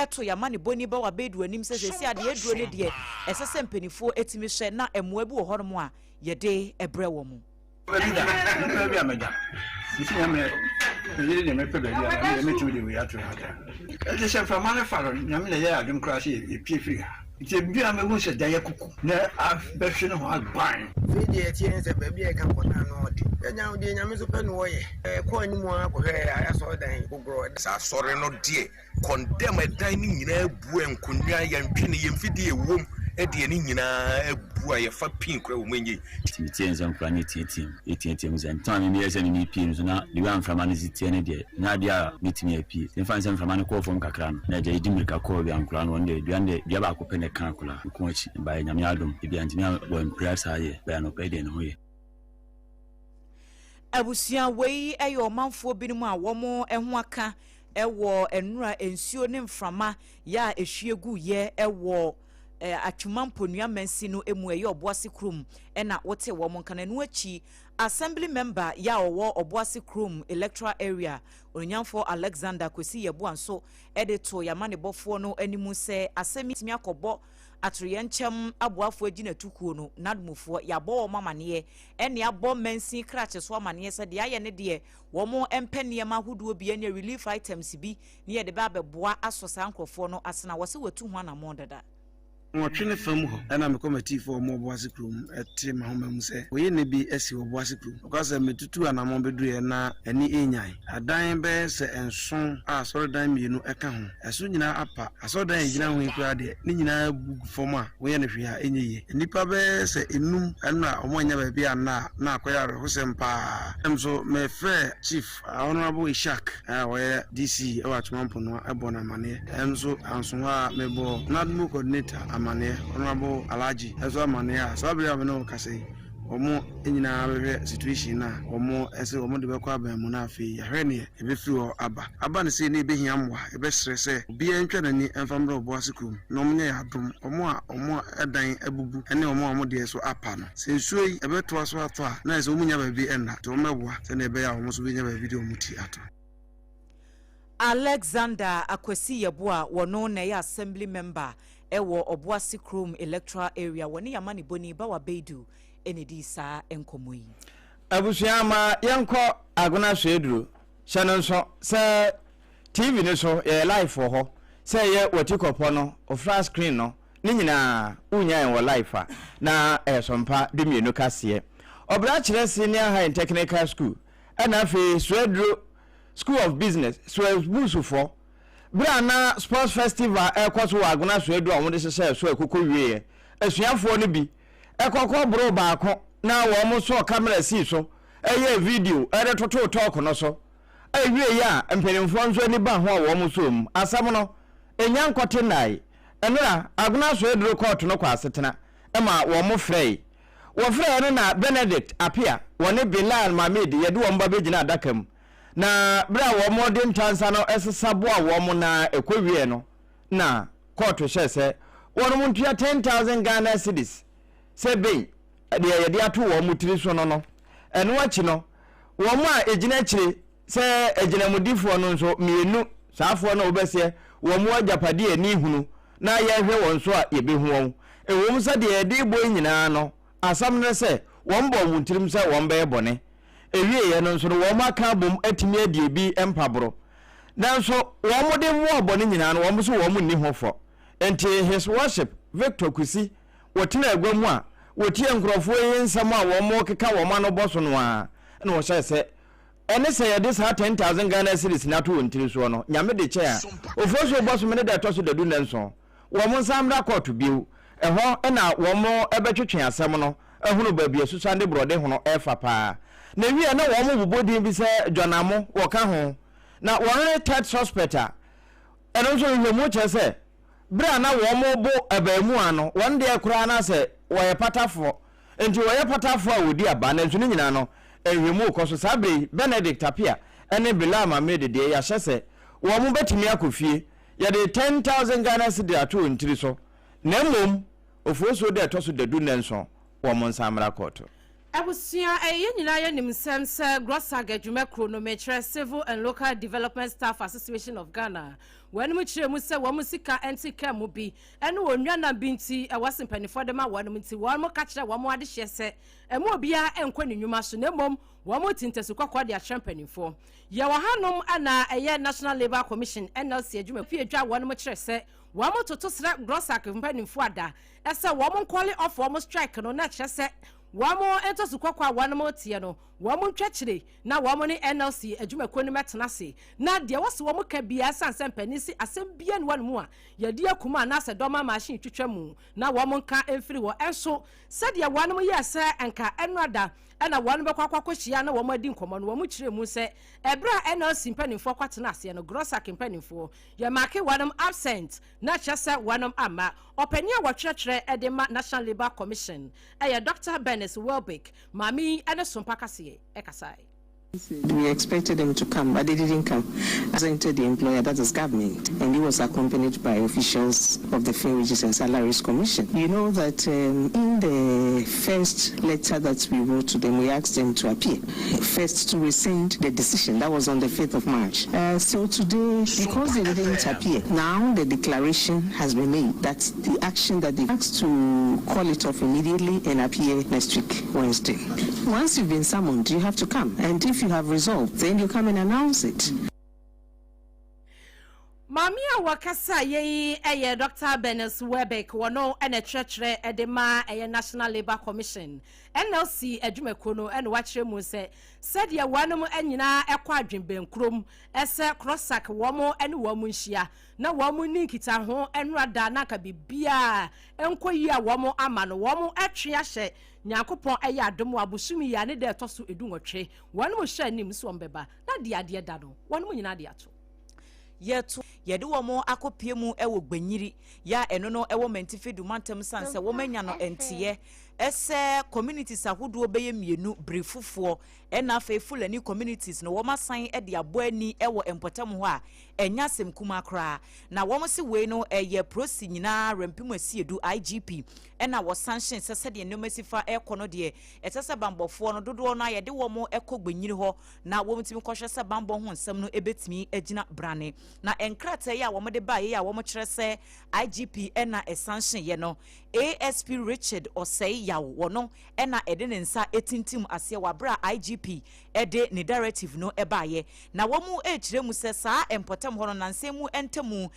to yɛn amanebɔni Bawa Bedu anim sɛ seesei a deɛ aduro no deɛ ɛsɛ sɛ mpanimfoɔ tumi hwɛ na mmoa bi wɔ hɔnom a yɛde brɛ wɔn. Baabi da, mepɛ baabi a mɛda. Nti na me me yere deɛ mepɛ baabi a na meyɛ mɛtumi de wei ato ha da. Ɛte sɛ mframa no fa no, Nyame na ɛyɛɛ adom koraa sɛ yɛpue firi ha. Nti ebi a mɛhu sɛ dan akuku na abɛhwe ne ho aban. Afei deɛ ɛteɛ ne sɛ baabi a yɛka kɔda no ɔde. Yɛnya deɛ Nyame nso pɛ na ɔyɛ. Yɛkɔɔ anim ara kɔhwɛɛ asɔredan gogorɔ. Saa asɔre no deɛ Condemn ɛdan no nyinaa abu a nkonnwa yɛn ntwene yɛn mfidie ɛwom deɛ ne nyinaa abu a yɛfa pin koraa wɔ mu ɛnyɛ yi. Nti metee nsɛm koraa na ɛteateam, ɛteateam sɛ ntɛm a me meyɛɛ sɛ me mepie no nso na the way a mframa no si teɛ no deɛ ɛnyɛ adeɛ a mɛtumi apue. Nti mfa no sɛ mframa no kɔɔ fam kakra no na agya yi di mmirika kɔɔ baabi a nkwadaa no wɔ no deɛ dua no deɛ dua baako pɛ na ɛka akwadaa no kɔn akyi. Mebaeɛ Nyame adom ebia antumi a wampira saa deɛ but anɔpa yi deɛ ne ho yɛ. Abusua wei yɛ ɔmanfoɔ binom a wɔn ho aka wɔ nnora nsuo ne mframa yɛ a ɛhwie guiɛ wɔ Atwuma Mponua mansin no mu ɛyɛ Ɔboase kurom na wote wɔn nka no. Ɛno akyi Assembly member yɛ a ɔwɔ Ɔboase kurom electoral area Onuonyamfoɔ Alexander Kwesi Yeboah nso de too yɛamanebɔfoɔ no anim sɛ asɛm yi tumi akɔbɔ atoyerɛnkyɛm aboafoɔ agyinatukuo no NADMOfoɔ yɛabɔ wɔn amaneɛ ɛne abɔ mansin krakye so amaneɛ sɛ deɛ ayɛ ne deɛ Wɔn mpɛ nneɛma ahodoɔ bi ɛne relief items bi ne yɛde bɛ abɛboa asɔ saa nkorɔfoɔ no asene a wɔse wɔatu ho anamɔn dada. Nwɔtwe ne fa mu hɔ na mekɔ m'atiefo a wɔwɔ Ɔboase kurom te m'ahoma mu sɛ wɔyɛ nne bi asi wɔ Ɔboase kurom. Nokwasɛm, mitutuu anammɔn beduruiɛ na ani renyan. Adan bɛyɛ sɛ nson a asɔredan mmienu ka ho. Ɛso nyinaa apa. Asɔredan a egyina ho yi koraa deɛ, ne nyinaa bu gu fam a woyɛ no hwee a ɛnyɛ yie. Nnipa bɛyɛ sɛ nnum na wɔannya baabi anna a na akɔyɛ awerɛhosɛm pa ara. Ntɛm so mefrɛɛ Chief Honourable Ishak a ɔyɛ DC wɔ Atwoma Mponoa bɔɔ no amaneɛ. Ɛno nso anso hɔ ara mebɔɔ NADMO Coordinator amaneɛ, Honourable Alhaji nso amaneɛ a saa bere a me ne wo rekasa yi, Wɔn nyinaa bɛhwɛ situation no a wɔn se wɔn de bɛkɔ aban mu na afei yɛahwɛ neɛ ɛbɛfiri hɔ aba. Aba no sei na yɛbɛhia mmoa, yɛbɛsrɛ sɛ obiara ntwa n'ani mfa mmra Obuasi kurom na wɔn nyɛ yɛn adom, wɔn a wɔn dan abubu ne wɔn a wɔn deɛ nso apa no. Sɛ nsuo yi ɛbɛtoa so atɔ a na ayɛ sɛ wɔn nnya baabi nna nti wɔn mmɛboa sɛdeɛ ɛbɛyɛ a wɔn nso bɛnya baabi de wɔn ti ato. Alexander Akwasi Yeboah, wɔno na ɛyɛ Assembly Member wɔ Obuasi Kurom Electoral Area, wɔne Yamanibɔni Bawa Beidu na ɛdii saa nkɔmmɔ yi. Abusua ma yɛnkɔ Agona Soaduro. Hyɛ no nso sɛ TV no so yɛyɛ live wɔ hɔ. Sɛ ɛyɛ w'atikɔpɔ no, wo flat screen no, ne nyinaa wonya yɛn wɔ live a na ɛyɛ Sompa 12 kaseɛ. Ɔbra kyerɛ Senior High and Technical School ɛna afei Soaduro School of Business, Soabusufoɔ. Berɛ a na Sports Festival rekɔ so wɔ Agona Soaduro a wɔde hyehyɛɛ so a ɛkokɔ wieeɛ, asuafoɔ no bi kɔkɔ boroo baako na wɔn sɔɔ kamera sii so yɛɛ video de totoo tɔɔk no so. Ɛwieeɛ a mpanimfoɔ nso ani ba ho a wɔn sɔɔ mu. Asɛm no, ɛnya nkɔte nnae. Nnora, Agona Soaduro kɔɔto no kɔ asetena ma wɔn frɛe. Wɔfrɛɛ no na Benedict Appiah wɔne Bilal Mahmid yɛde wɔn ba bɛgyina adaka mu. Na berɛ a wɔde ntansa no sesa boa wɔn na ɛkɔwieɛ no na kɔɔto hyɛɛ sɛ wɔnom ntua 10,000 Ghana cedis sɛ ben deɛ yɛde ato wɔn tiri so no no. Ɛno akyi no, wɔn a ɛgyina akyire sɛ agyinamudifoɔ no nso mmienu, saafoɔ no a wobɛseɛ wɔn agyapadeɛ ani hunu na yɛhwɛ wɔn so a yɛbɛhu wɔn. Ɛwom sɛ deɛ yɛde rebɔ yi nyinaa no, asɛm no ne sɛ wɔbɔɔ wɔn tirim sɛ wɔbɛyɛ bɔne. Ɛwieeɛ no nso no, wɔn aka abom atumi adi ebi mpaboro. Nanso wɔn de mmoa bɔne nyinaa no, wɔn nso wɔn nni ho fɔ. Enti His Worship Victor Kusi, wɔtena agua mu a wɔtie nkurɔfoɔ yi nsɛm a wɔrekeka wɔn ano bɔ so no ara na wɔhyɛɛ sɛ ɛne sɛ yɛde saa 10,000 Ghana cedis no ato wɔn tiri soɔ no, Nyame de kyɛn a, Oforisuo bɔsome ne da ɛtɔ so dadu nnanson, wɔn nsan mmra kɔɔto bio. Ɛhɔ na wɔn bɛtwetwe asɛm no ahunu baabi a Susan de borɔde hono refa paa. Na wieɛ na wɔn bobɔ din bi sɛ John Amo, wɔka ho. Na wɔn ne third suspect a ɛno nso nhwehwɛmu kyerɛ sɛ berɛ a na wɔn bo abaamua no, wɔn deɛ koraa na sɛ wɔyɛ patafoɔ. Enti wɔyɛ patafoɔ a wɔdi aba, nanso ne nyinaa no, nhwehwɛmu rekɔ so. Saa berɛ yi, Benedict Appiah ne Bilal Mahmeed deɛ, yɛahyɛ sɛ wɔn bɛtumi akɔ fie. Yɛde 10,000 Ghana cedi ato wɔn tiri so, na mmom Oforisuo da a ɛtɔ so dadu nnanson, wɔn nsan mmra kɔɔto. Abusua, ɛyɛ yɛn nyinaa yɛnim nsɛm sɛ GLOSSAG adwumakuo no, mekyerɛ Civil and Local Development Staff Association of Ghana, wɔnom kyerɛ mu sɛ wɔn sika nte kaa mu bi ne wɔn nnuanam bi nti ɛwɔ se mpanimfoɔ de ma wɔnom nti wɔnom ka kyerɛ wɔn adehyeɛ sɛ ɛmu obiara nkɔ ne nnwuma so na mmom wɔn te ntasu kɔkɔɔ de akyerɛ mpanimfoɔ. Yɛwɔ hanom na ɛyɛ National Labour Commission, NLC, adwuma pie dwa wɔnom kyerɛ sɛ wɔn toto srɛ GLOSSAG mpanimfoɔ ada sɛ wɔn nkɔle off wɔn strike no na kyerɛ sɛ wɔn ntasu kɔkɔɔ a wɔnom teɛ no wɔn ntwa kyire na wɔn ne NLC adwumakuo no mɛtena ase na deɛ wɔse wɔn ka biara ɛsiane sɛ mpanin se asɛm biara nni wɔn mu a yɛde akum anaasɛ dɔm ama machine twitwa mu na wɔn nka mfiri hɔ. Nso sɛdeɛ wɔnom yɛɛ sɛ nka ɛnora da na wɔnom bɛkɔ akɔ akɔhyia na wɔn adi nkɔmmɔ no, wɔn kyerɛɛ mu sɛ ɛberɛ a NLC mpanimfoɔ kɔtena aseɛ no, GROSAC mpanimfoɔ yɛ maake wɔnom absent na kyerɛ sɛ wɔnom amma. Ɔpanin a wɔtwerɛtwerɛ de ma National Labour Commission yɛ Dɔkta Bernice Welbick. Maame yi ne Sompa Kaseɛ kasae. We expected them to come, but they didn't come. Presented the employer, that is government, and he was accompanied by officials of the Fair Wages and Salaries Commission. You know that um, in the first letter that we wrote to them, we asked them to appear. First to rescind the decision, that was on the 5th of March. Uh, so today, because they didn't appear, now the declaration has been made that the action that they asked to call it off immediately and appear next week, Wednesday. Once you've been summoned, you have to come. And if you have resolved, then you come and announce it. Maame a wɔkasa yɛ yi yɛ Dr. Bernice Webeck, wɔno na ɛkyerɛkyerɛ de ma ɛyɛ National Labour Commission, NLC, adwumakuo no, na wakyerɛ mu sɛ sɛdeɛ wɔnom nyinaa kɔ adwenbɛnkurom sɛ CROSAC wɔn ne wɔn nhyia na wɔn nni nkitaho nnora da na anka biribiara nkɔ yie a wɔn ama no wɔn twe ahyɛ Nyankopɔn yɛ adom a bosome yi a ne da ɛtɔ so dunwɔtwe wɔnom hyɛ anim sɛ wɔn bɛba na deɛ adeɛ da no wɔnom nyinaa de ato. Yɛto yɛde wɔn akɔpue mu wɔ Gbanyiri yɛ a ɛno no ɛwɔ Mantifi du mantam sane sɛ wɔn anya no nteɛ sɛ communities ahodoɔ bɛyɛ mmienu Birifufoɔ ɛna afei Fulani communities no wɔn asan de abɔ ani wɔ mpɔtam hɔ a ɛnyɛ asɛm kumaa koraa na wɔn se wei no ɛyɛ prosi nyinaa Rempem Asiedu IGP ɛna wɔsan hyɛn sɛ sɛdeɛ nneɛma si fa ɛrekɔ no deɛ ɛsɛ sɛ banbɔfoɔ no dodoɔ no a yɛde wɔn kɔ Gbanyiri hɔ na wɔtumi kɔhwɛ sɛ banbɔ ho nsɛm no bɛtumi agyina brane. Na nkrataa yi a wɔde baeɛ yi a wɔkyerɛ sɛ IGP na ɛsanhyeeɛ no, ASP Richard Osei Yaw wɔno na ɛde ne nsa tintim aseɛ wɔ aberɛ a IGP de ne directive no baeɛ. Na wɔrekyerɛ mu sɛ saa mpɔtam hɔ no nansa mu ntamu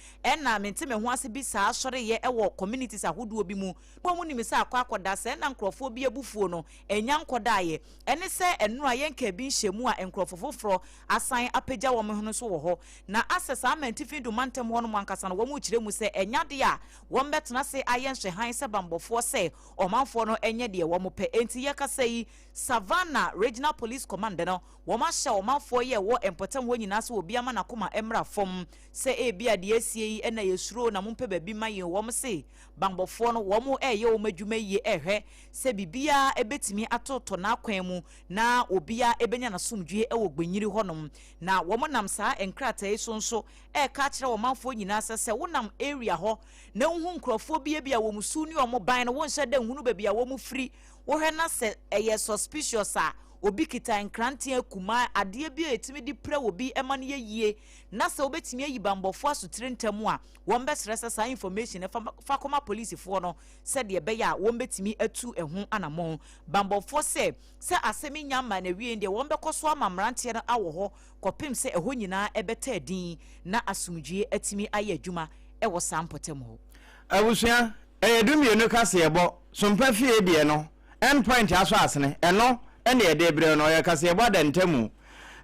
na mente me ho ase bi saa sɔreeɛ wɔ communities ahodoɔ bi mu. Wɔn nim sɛ akɔ akɔda sɛɛ na nkorɔfoɔ bi abufuo no ɛnya nkɔdaeɛ. Ɛne sɛ nnora yɛnkaa bi nhyɛmu a nkurɔfo foforɔ asan apagya wɔn ho no nso wɔ hɔ. Na asɛ saa Mantifi du mantam hɔ nom ankasa no wɔrekyerɛ mu sɛ ɛnyɛ adeɛ a wɔbɛtena ase ayɛ nhwɛhan sɛ banbɔfoɔ sɛ ɔmanfoɔ no nyɛ deɛ wɔpɛ. Enti yɛkasa yi Savannah Regional Police Command no wɔahyɛ ɔmanfoɔ yi a ɛwɔ mpɔtam hɔ nyinaa sɛ obiara ma n'akoma mmra fam sɛ ebia deɛ asie yi na yɛsuro na mompɛ baabi mma yɛn o. Wɔse banbɔfoɔ no wɔreyɛ wɔn adwuma yie rehwɛ sɛ biribiara bɛtumi atotɔ n'akwan mu na obiara bɛnya n'asomdwoeɛ wɔ Gbenyiri hɔnom. Na wɔnam saa nkrataa yi so nso reka akyerɛ ɔmanfoɔ nyinaa sɛ, sɛ wonam area hɔ na wohu nkurɔfoɔ bi ebia wɔn su ne wɔn ban no wonhyɛ da nhunu baabi a wɔfiri, wohwɛ na sɛ ɛyɛ suspicious a, obi kita nkranteɛ, akumaa, adeɛ bi a yɛtumi de pira obi ma no yɛ yie, na sɛ wobɛtumi ayi banbɔfoɔ asotire ntɛm a, wɔbɛsrɛ sɛ saa information no fa fa kɔma polisifoɔ no sɛdeɛ ɛbɛyɛ a wɔbɛtumi atu ɛho anammɔn. Banbɔfoɔ sɛ, sɛ asɛm yi nya mmaa n'awieɛ deɛ, wɔbɛkɔ so ama mmeranteɛ no awɔ hɔ kɔpem sɛ ɛhɔ nyinaa ɛbɛtɔ adin na asomdwoeɛ atumi ayɛ adwuma wɔ saa mpɔtam hɔ. Abusua, ɛyɛ dumienu kaseɛbɔ, Sompa fie deɛ no, End point asɔ asene, ɛno ɛne yɛde rebrɛ no, ɔyɛ kaseɛbɔ adantamu.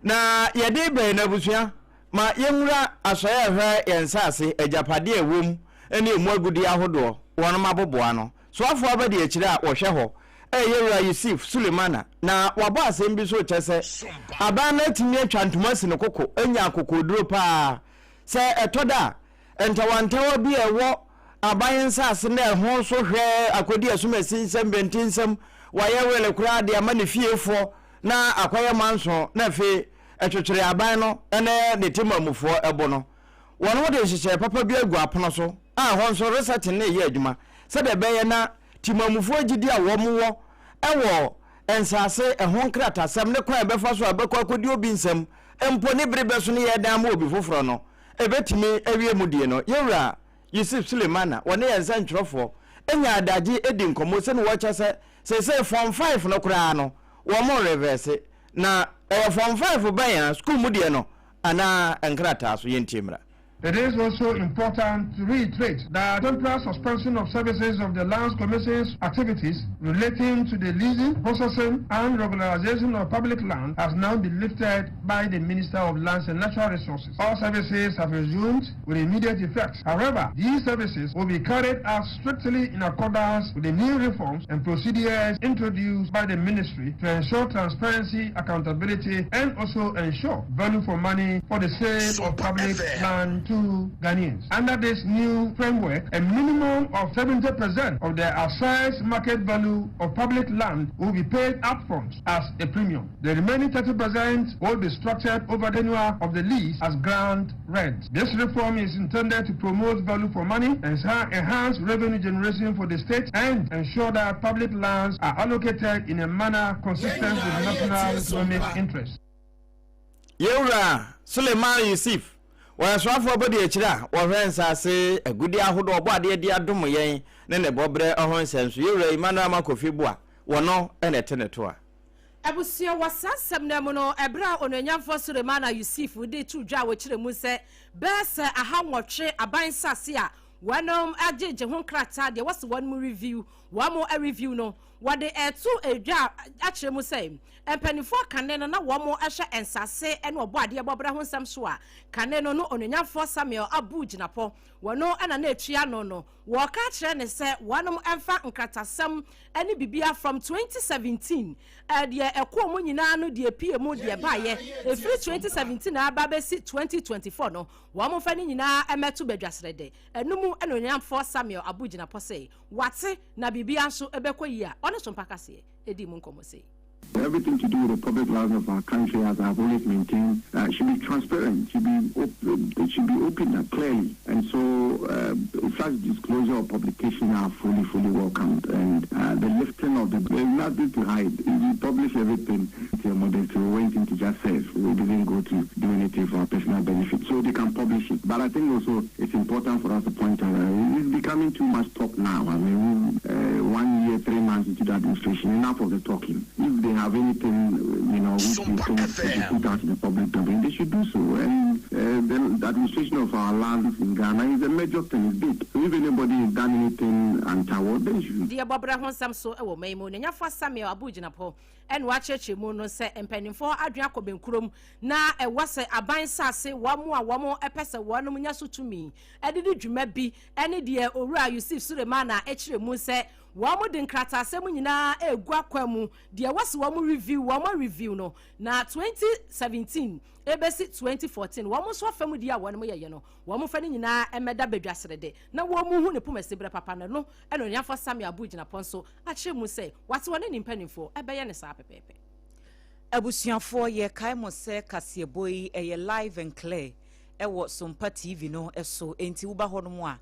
Na yɛde rebɛn no abusua, Ma yɛnwura asɔeɛ a ɛhwɛ yɛn nsase, agyapadeɛ a ɛwɔ mu ne ɛmu agudeɛ ahodoɔ wɔnom aboboa ano. Soafoɔ abadiakyire a wɔhwɛ hɔ yɛ Wura Yusif Sulemana na wabɔ asɛm bi so rekyɛ sɛ aban no atumi atwa ntoma asi ne koko anya akokoɔduro pa ara sɛ ɛtɔ da a ntawantawa bi a ɛwɔ aban nsase na ɛho so hwɛ akɔdi asumasi nsɛm bɛnti nsɛm wayɛ wele koraa de ama ne fiefoɔ na akɔyɛ manso na afei ɛtwetwere aban no ne ne temammufoɔ bo no, wɔde nhyehyɛe papa bi agu apono so a ɛhɔ nso resetting no reyɛ adwuma sɛdeɛ ɛbɛyɛ na temammufoɔ gyidi a wɔwɔ wɔ Nsase, ɛho nkratasɛm ne kwan a ɛbɛfa so a ɛbɛkɔ akɔdi obi nsam mpo ne bere bɛso no yɛredan ama obi foforɔ no, ɛbɛtumi awie mu die no, yɛn wura Yusuf Sulemana, wɔne yɛn nsɛntwerɛfoɔ nyaa adagye di nkɔmmɔ sɛne wɔkyɛ sɛ seesei Form 5 no koraa no wɔn reverse na ɛyɛ Form 5 bɛn a, sukuu mu deɛ no anaa nkrataa so, yɛntie mmra. It is also important to reiterate that temporary suspension of services of the Lands Commission's activities relating to the leasing, processing and regularization of public land has now been lifted by the Minister of Lands and Natural Resources. All services have resumed with immediate effect. However, these services will be carried out strictly in accordance with the new reforms and procedures introduced by the ministry to ensure transparency, accountability, and also ensure value for money for the sale of public land to Ghanaians. Under this new framework, a minimum of 70% of the assessed market value of public land will be paid upfront as a premium. The remaining 30% will be structured over the tenure of the lease as ground rent. This reform is intended to promote value for money, enhance revenue generation for the state, and ensure that public lands are allocated in a manner consistent with national economic interests. Yɛn Suleiman Yusuf, wɔyɛ soafoɔ bɛdi akyire a wɔhwɛ nsase agudeɛ ahodoɔ ɔbɔ adeɛ de adom yɛn ne ne bɔberɛ ho nsɛm so. Yɛwura Emmanuel Makofi Boa, wɔno na ɛte ne to a. Abusua, wɔ saa nsɛm no mu no, ɛberɛ a Onuonyamfoɔ Sulemana Yusuf de to dwa a wɔkyerɛ mu sɛ bɛyɛ sɛ 800 aban nsase a wɔnom agyegye ho nkrataa deɛ wɔse wɔnom review, wɔn review no, wɔde ɛto dwa akyerɛ mu sɛ mpanimfoɔ kane no na wɔn hwɛ nsase ne ɔbɔ adeɛ bɔberɛ ho nsɛm so a kane no no Onuonyamfoɔ Samuel Abu Jinapɔ wɔno na na ɛtua ano no. Wɔka kyerɛ no sɛ wɔnom mfa nkratasɛm ne biribiara from 2017 deɛ ɛkɔɔ mu nyinaa no deɛ ɛpie mu deɛ ɛbaeɛ ɛfiri 2017 aba bɛsi 2024 no wɔn mfa ne nyinaa mmɛto badwasrɛdɛ. Ɛno mu na Onyamfoɔ Samuel Abu Jinapɔ sɛ wate na biribiara nso bɛkɔ yie a ɔne Sompa Kaseɛ dii mu nkɔmmɔ sei. Everything to do with the public lands of our country, as I've always maintained, uh, should be transparent, should be op- it should be opened up clearly. And so, uh, such disclosure or publication are fully, fully welcomed. And uh, the lifting of the there's nothing to hide. You publish everything. Modesty, we went into just serve. We didn't go to do anything for our personal benefit. So they can publish it. But I think also it's important for us to point out uh, it's becoming too much talk now. I mean, uh, 1 year, 3 months into the administration, enough of the talking. If they have anything, which they think they should put out in the public domain, they should do so. And the administration of our lands in Ghana is a major thing, it's big. So if anybody has done anything untoward, they should. Deɛ bɔbrɛ ho nsɛm so wɔ man mu Nyanyafoɔ Samuel Abu Jinapɔ ɛna wakyerɛkyerɛ mu no sɛ mpanimfoɔ adwene akɔ benkurom na ɛwɔ sɛ aban nsase wɔn a wɔn pɛ sɛ wɔn nya so tumi ɛde di dwuma bi ɛne deɛ Owura Yusuf Sulemana akyerɛ mu sɛ wɔn de nkrataasɛm nyinaa egu akwa mu deɛ wɔsi wɔn review, wɔn review no na 2017 ebesi 2014 wɔn nso afam deɛ a wɔn yɛyɛ no wɔn fa no nyinaa mmɛda badwasrɛdɛ na wɔn mu hu ne poma berɛ papa no no. Ɛna Onyamfo Samuel Abu Jinapɔ nso akyerɛ mu sɛ wate wɔne ne mpanimfoɔ ɛbɛyɛ ne saa pɛpɛɛpɛ. Abusuafoɔ, yɛkae mo sɛ kaseɛbɔ yi ɛyɛ live and clear ɛwɔ Sompa TV no so, enti woba hɔ nom a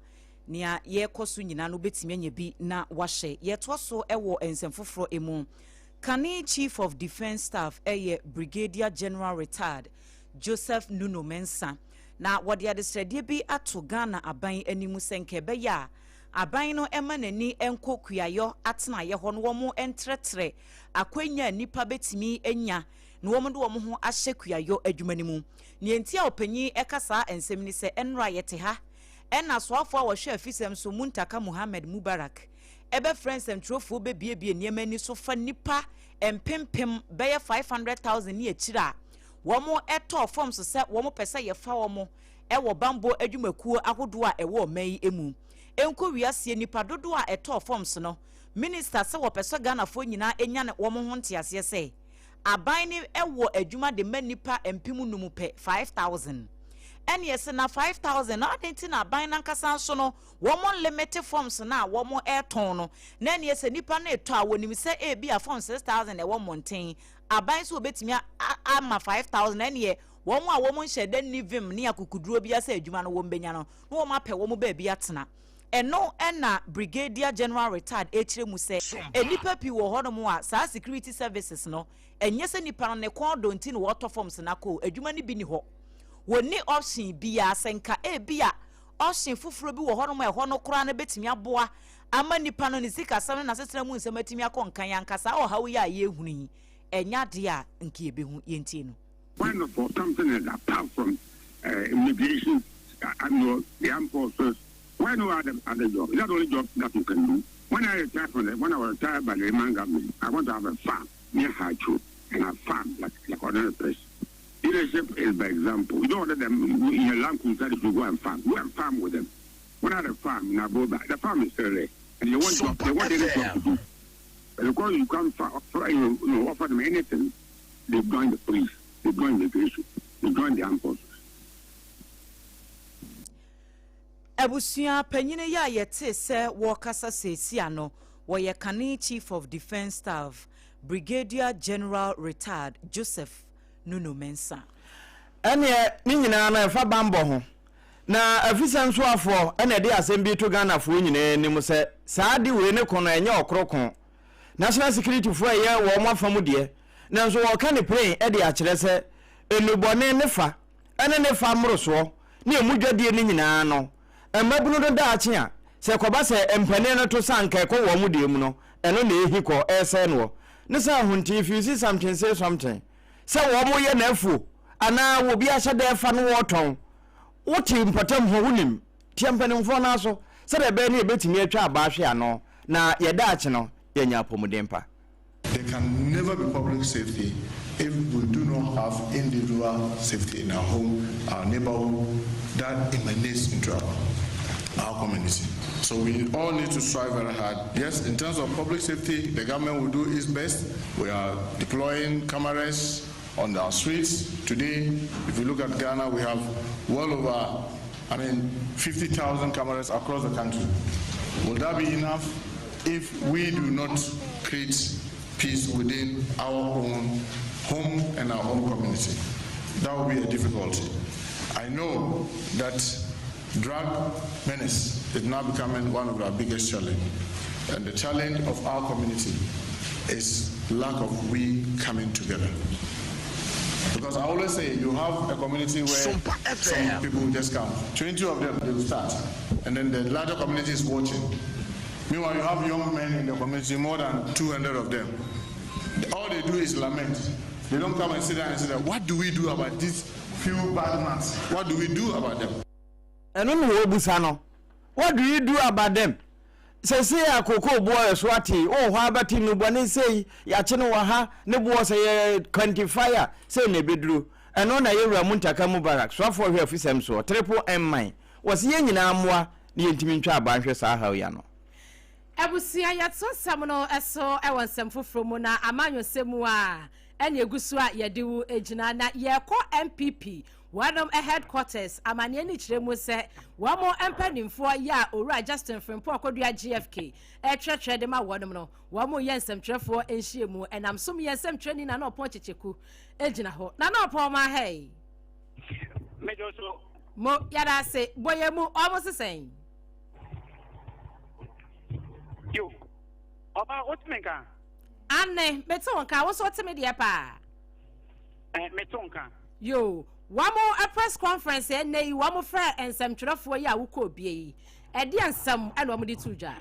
nea yɛrekɔ so nyinaa no wobɛtumi anya bi na wahyɛ. Yɛtoa so ɛwɔ nsɛm foforɔ mu. Kane Chief of Defence Staff ɛyɛ Brigadier General retired Joseph Nuno Mensa na wɔde adesrɛdeɛ bi ato Ghana aban anim sɛ nka ɛbɛyɛ a aban no ɛma n'ani nkɔ kuayɔ atenaeɛ hɔ no wɔn ntrɛtrɛ akwanya a nnipa bɛtumi anya na wɔn de wɔn ho ahyɛ kuayɔ adwuma no mu. Nea nti a ɔpanyin ɛka saa nsɛm ni sɛ ɛnora yɛte ha ɛna asoafoɔ a wɔhwɛ afisɛm so Muntaka Muhammed Mubarak ɛbɛfrɛ nsɛmtwerɛfoɔ bɛbiebie nneɛma ani so fa nnipa mpempem bɛyɛ 500,000 ne akyire a wɔn ɛtɔɔ fam so sɛ wɔn pɛ sɛ yɛfa wɔn ɛwɔ bambɔ adwumakuo ahodoɔ a ɛwɔ ɔman yi mu nkɔ wiaseɛ. Nipa dodoɔ a ɛtɔɔ fam so no, minister sɛ wɔpɛ sɛ Ghanafoɔ nyinaa nya ne wɔn ho nteaseɛ sɛ aban ne ɛwɔ adwuma de ma nipa 5000 pɛ, 5000. Ɛne ɛsɛ na 5000 na adi nti na aban nankasa nso no wɔn limit forms na a wɔn ɛretɔn no na ɛne ɛsɛ nipa no ɛtɔ a wɔnim sɛ ebi a form 6000 ɛwɔ mmɔnten, aban nso wɔbɛtumi ama 5000. Ɛneɛ wɔn a wɔn nhyɛ dɛ ni vim ne akukuduro bi asɛ adwuma no wɔn bɛnya no na wɔn apɛ wɔn baabi atena. Ɛno na Brigadier General Retired rekyerɛ mu sɛ nnipa pii wɔ hɔnom a saa security services no, ɛnyɛ sɛ nipa no ne kɔn dɔ nti na wɔtɔ forms no akɔ o, adwuma no bi nni hɔ. Wɔnni option biara, sɛ nka ebia option foforɔ bi wɔ hɔnom a ɛhɔ no koraa no bɛtumi aboa ama nipa no ne sikasɛm ne n'asetena mu nsɛm atumi akɔ nkan a, nka saa ɔhaw yi a yɛrehunu yi, ɛnyɛ adeɛ a nka yɛbɛhu. Yɛntie no. Why not for something else apart from uh, immigration, uh, no, the armed forces? Why no other, other job? Is that the only job that you can do? When I retire from the, when I was retired by the Liman government, I want to have a farm near Hachu and a farm like, like ordinary person. Leadership is by example. You don't order them in your land cruiser to go and farm. Go and farm with them. When I had a farm in Aboba, the farm is still there. And they want job, they want any job to do. But because you can't you, you know, offer them anything, they join the police, they join the immigration, they join the armed forces. Abusua panyin yi a yɛtee sɛ wɔrekasa seesia no, wɔyɛ kane Chief of Defence Staff, Brigadier General Retired Joseph Nunu Mensah. Ɛneɛ ne nyinaa no ɛfa banbɔ ho. Na afisɛm soafoɔ na ɛde asɛm bi reto Ghanafoɔ nyinaa anim sɛ saa ade wei ne ko no ɛnyɛ ɔkoro ko. National Security foɔ ɛyɛ wɔn afa mu deɛ, nanso wɔreka no pren de akyerɛ sɛ nnubɔne ne fa ne ne fa mmorosoɔ ne ɛmu dwadie no nyinaa no, mmabunu no daakye a, sɛ ɛkɔba sɛ mpanin no to sa anka ɛkɔ wɔn deɛ mu no, ɛno na ɛhi kɔ, ɛresɛe noɔ. Ne saa ho nti, if you see something, say something. Sɛ wɔn yɛ n'afuo anaa obi ahyɛ da ɛfa no wɔretɔn, wote mpɔtam hɔ wonim, tia mpanimfoɔ no aso sɛdeɛ ɛbɛyɛ ne yɛbɛtumi atwa aba ahwe ano na yɛ daakye no yɛanya apɔmuden pa. There can never be public safety if we do not have individual safety in our home, our neighborhood, that emanates into our, our community. So we all need to strive very hard. Yes, in terms of public safety, the government will do its best. We are deploying cameras on our streets. Today, if you look at Ghana, we have well over, I mean, 50,000 cameras across the country. Will that be enough if we do not create peace within our own home and our own community? That will be a difficulty. I know that drug menace is now becoming one of our biggest challenges. And the challenge of our community is lack of we coming together. Because I always say you have a community where some people just come. 20 of them, they will start. And then the larger community is watching. Meanwhile, you have young men in the community, more than 200 of them. All they do is lament. They don't come and sit down and say, what do we do about these few bad ones? What do we do about them? Ɛno na wɔbusa no, What do you do about them? Seesei a kookoo boɔ ɛso ate yi, wowɔ hɔ ara bɛte nnubɔne sei, yɛakye no wɔ ha, ne boɔ sɛ yɛ quantify a, sei na ɛbɛduru. Ɛno na Yɛwura Muntaka Mubarak, soafoɔ hwɛ afisɛm soɔ, Triple M man, wɔse yɛn nyinaa mmoa na yɛntumi ntwa abaa nhwɛ saa haw yi ano. Abusua, yɛto nsɛm no so wɔ nsɛm foforɔ mu na amanyɔsɛm mu a ɛne ɛgu so a yɛde wo gyina na yɛkɔ NPP wɔnom headquarters amaneɛ no kyerɛ mu sɛ wɔn mpanimfoɔ yɛ a owura Justin Frimpong Kodua GFK ɛtwerɛtwerɛ de ma wɔnom no wɔn yɛ nsɛmtwerɛfoɔ nhyiamu ɛnam so yɛ nsɛmtwerɛni Nana Ɔpɔn Kyekyeku gyina hɔ. Nana Ɔpɔn ma hɛi. Mɛdwo so. Mo yɛda ase bɔ yɛn mu ɔmo sesɛn. Yo, ɔba wote me nka? Ane, mete wo nka, wo nso wote me deɛ paa. Eh, mete wo nka. Yo, wɔn press conference ɛnɛ yi, wɔn frɛ nsɛmtwerɛfoɔ yi a wokɔɔ bie yi, ɛdeɛ nsɛm ɛna wɔn de to dwa?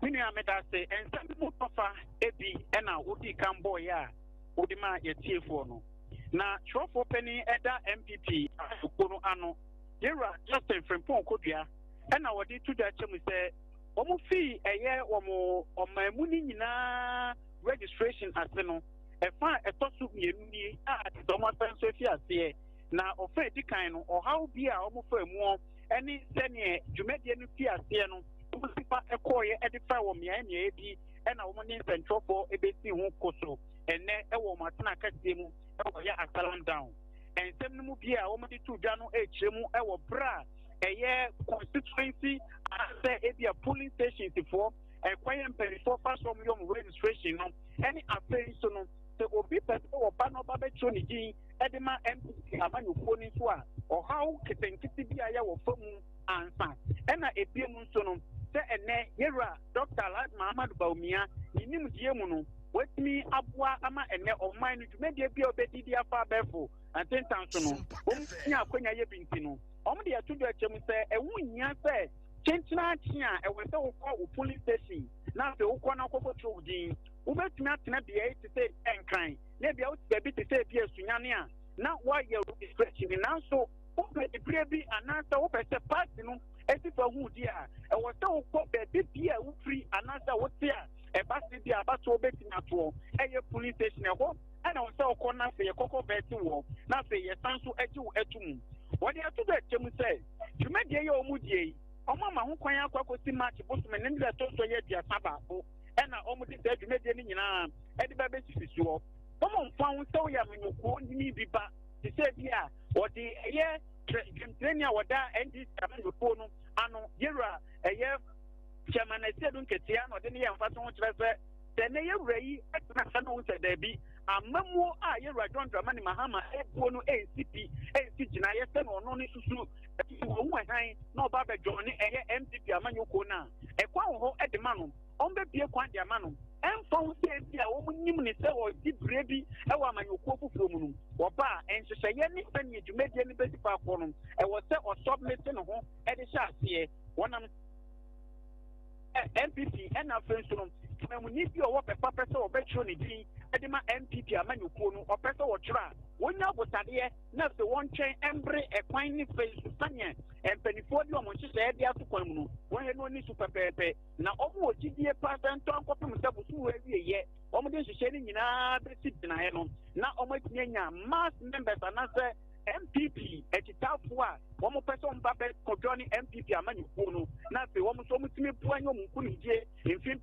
Me nua meda ase, nsɛm mu tɔfa ebi ɛna wodii kan bɔɔyɛ a wode maa yɛtiefoɔ no. Na twerɛfoɔ panin ɛda NPP amanyɔkuo no ano, Yɛwura Justin Frimpong Kodua, ɛna wɔde to dwa kyɛ mu sɛ wɔn fii ɛyɛ wɔn ɔman mu no nyinaa registration ase no, ɛfa a ɛtɔ so mmienu nie a te sɛ wɔn asan nso afi aseɛ. Na ɔfa edi kan no, ɔhaw bi a wɔn fa muɔ ɛne sɛdeɛ dwumadie no fi aseɛ no, wɔn si fa ɛkɔɔeɛ ɛde fa wɔ mmeaeɛ mmeaeɛ bi ɛna wɔn ne nsɛntwerɛfoɔ ɛbɛsi ho ko so ɛnnɛ ɛwɔ wɔn atena kɛseɛ mu ɛwɔ yɛ Asalam Down. Nsɛm no mu bi a wɔde to dwa no ɛrekyerɛ mu ɛwɔ berɛ a ɛyɛ constituency anaasɛ ebi a polling stations foɔ ɛkwan yɛ mpanimfoɔ fa so wɔn yɛ wɔn registration no ɛne afei nso no sɛ obi pɛ sɛ wɔba na ɔba bɛtwerɛ ne din ɛde ma NPP amanyɔkuo no nso a ɔhaw nketenkete bi a yɛ wɔ fa mu ansa ɛna. Ɛna ebiem nso no, sɛ ɛnnɛ Yɛwura Dɔkta Alhaji Mahamadou Bawumia ne nimdeɛ mu no, watumi aboa ama ɛnnɛ ɔman no dwumadie bi a ɔbɛdi de afa abɛɛfo ntentan so no, wɔn nya akwanya yɛ bi nti no, wɔn de ato dwa kyɛ mu sɛ ɛho nhia sɛ kyenkyenaakye a ɛwɔ sɛ wokɔ wo polling station na afei wokɔ na wokɔkɔtwerɛ wo din. Wobɛtumi atena beae te sɛ Nkran na ebia wote baabi te sɛ ebia Sunyani a na woayɛ registration nanso wopɛ diberɛ bi anaasɛ wopɛ sɛ party no si fa hu di a, ɛwɔ sɛ wokɔ baabi bi a wofiri anaasɛ wote a ɛba se bi a abatoɔ bɛtumi atoɔ ɛyɛ polling station ɛhɔ ɛna wɔ sɛ wokɔ na afei yɛkɔkɔ vɛte wɔ na afei yɛsan so agye wo ato mu. Wɔde ato dwa kyɛ mu sɛ dwumadie yi a wɔn die yi, wɔn ama ho kwan akɔ akɔsi March bosome ne da ɛtɔ so ɛyɛ 31 ɛna wɔn de saa dwumadie no nyinaa ɛde ba bɛsisi soɔ. Wɔn mfa ho sɛ woyɛ amanyɔkuo ni bi ba te sɛ bi a wɔde ɛyɛ dwamtirani a wɔda NDC amanyɔkuo no ano yɛwura ɛyɛ Chairman Asiedu Nketea na ɔde ne yɛ mfaso ho kyerɛ sɛ sɛ ne yɛwura yi ɛtena sɛ no ho sɛ daabi amammuo a yɛwura John Dramani Mahama ɛbuo no ɛnsi pi ɛnsi gyinaeɛ sɛ na ɔno ne susu wɔn ho ɛhan na ɔba abɛdwɔn ne ɛyɛ NPP amanyɔkuo no a ɛkwan wɔ hɔ ɛde ma no wɔbɛbue kwan de ama no, ɛmfa ho sɛ ebia wɔnim no sɛ ɔredi berɛ bi wɔ amanyɔkuo foforɔ mu no. Wɔba a, nhyehyɛeɛ ne sɛdeɛ dwumadie no bɛsi fa akɔ no, ɛwɔ sɛ ɔsɔbmete ne ho de hyɛ aseɛ. Wɔnam NPP ɛna afei nso no, temamuni bi a ɔwɔ pɛ pa pɛ sɛ wɔbɛtwerɛ ne din de ma NPP amanyɔkuo no, ɔpɛ sɛ wɔtwerɛ a, wɔnya abotadeɛ na afei wɔntwɛn mbere ɛkwan ne fei so sɛdeɛ mpanimfoɔ de wɔn nhyehyɛeɛ de ato kwan mu no, wɔhwɛ no ani so pɛpɛɛpɛ. Na wɔn wɔ gyidie paa sɛ ntɔ nkɔpem sɛ bosom wɔ awieɛ wɔn de nhyehyɛ no nyinaa bɛsi gyinaeɛ no na wɔn atumi anya mass members anaasɛ NPP akyitaafoɔ a wɔn pɛ sɛ wɔn ba bɛ kɔdwɔ ne NPP amanyɔkuo no na afei wɔn nso wɔn tumi boa nyɛ wɔn nkunimdie mfe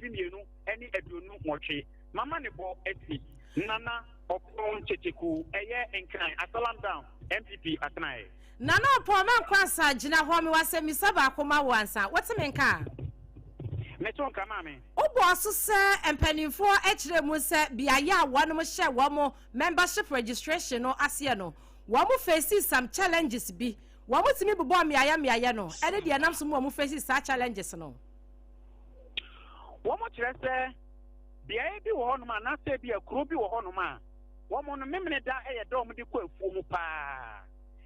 2028. Mama ne bɔ asi Nana Ɔpɔn Kyekyeku ɛyɛ Nkran Asalam Down NPP atenaeɛ. Nana Ɔpɔn Mankwasa gyina hɔ mewɔ asɛmmisa baako ma wo ansa. Wote me nka a? Mete wo nka maame. Wobɔɔ so sɛ mpanimfoɔ kyerɛɛ mu sɛ beaeɛ a wɔnom hyɛ wɔn membership registration no aseɛ no, wɔn facee some challenges bi. Wɔn tumi bobɔɔ mmeaeɛ mmeaeɛ no ne deɛ ɛnam so ma wɔn facee saa challenges no. Wɔn kyerɛ sɛ beaeɛ bi wɔ hɔnom anaasɛ ebia kuro bi wɔ hɔnom a wɔn no Memeneda yɛ da a wɔde kɔ afuo mu paa.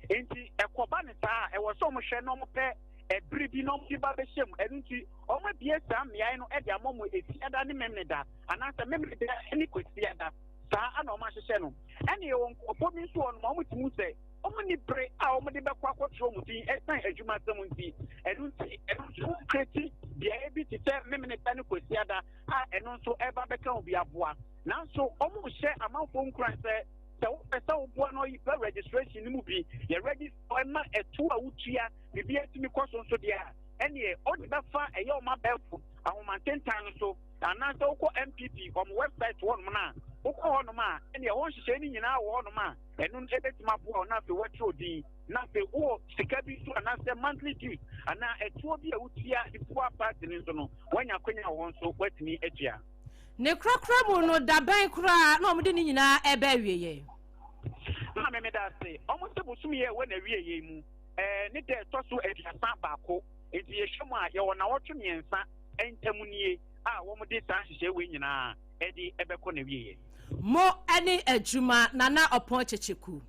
Enti ɛkɔba no saa a, ɛwɔ sɛ wɔhwɛ na wɔpɛ ɛbere bi na wɔde ba bɛhyɛ mu. Ɛno nti, wɔabue saa mmeae no de ama wɔn Efiada ne Memeneda, anaasɛ Memeneda ne Kwasiada. Saa na wɔahyehyɛ no. Ɛnna yɛwɔ nkurɔfoɔ bi nso wɔ hɔnom a wɔtumi hu sɛ wɔnni bere a wɔde bɛkɔ akɔtwerɛ wɔn din ɛsiane adwumasɛm nti. Ɛno nti, ɛno nso wɔkreti beaeɛ bi te sɛ Memeneda ne Kwasiada a ɛno nso ɛba bɛka ho bi aboa. Nanso wɔrehyɛ amanfoɔ nkuran sɛ sɛ wopɛ sɛ woboa no ba registration no mu bi, yɛ register ɛma ɛto a wotua biribi atumi kɔ so nso deɛ a, ɛneɛ wode bɛfa ɛyɛ wɔn abɛɛfo ahomantentan no so anaasɛ wokɔ NPP wɔn website hɔnom no a, wokɔ hɔnom a ɛneɛ ɛhɔ nhyehyɛe no nyinaa wɔ hɔnom a ɛno no ɛbɛtumi aboa wo na afei woatwerɛ din na afei wowɔ sika bi nso anaasɛ monthly dues anaa ɛtoɔ bi a wotua de boa party no nso no, woanya akwanya wɔ hɔ nso woatumi atua. Ne korakora mu no, da bɛn koraa na wɔde ne nyinaa reba awieeɛ? Maame, meda ase. Wɔn se bosome yi a ɛwɔ n'awieeɛ yi mu ne da ɛtɔ so 31. Enti yɛhwɛ mu a, yɛwɔ nnawɔtwe mmiɛnsa ntam nie a wɔde saa nhyehyɛe wei nyinaa de bɛkɔ n'awieeɛ. Mo ne adwuma, Nana Ɔpɔn Kyekyeku.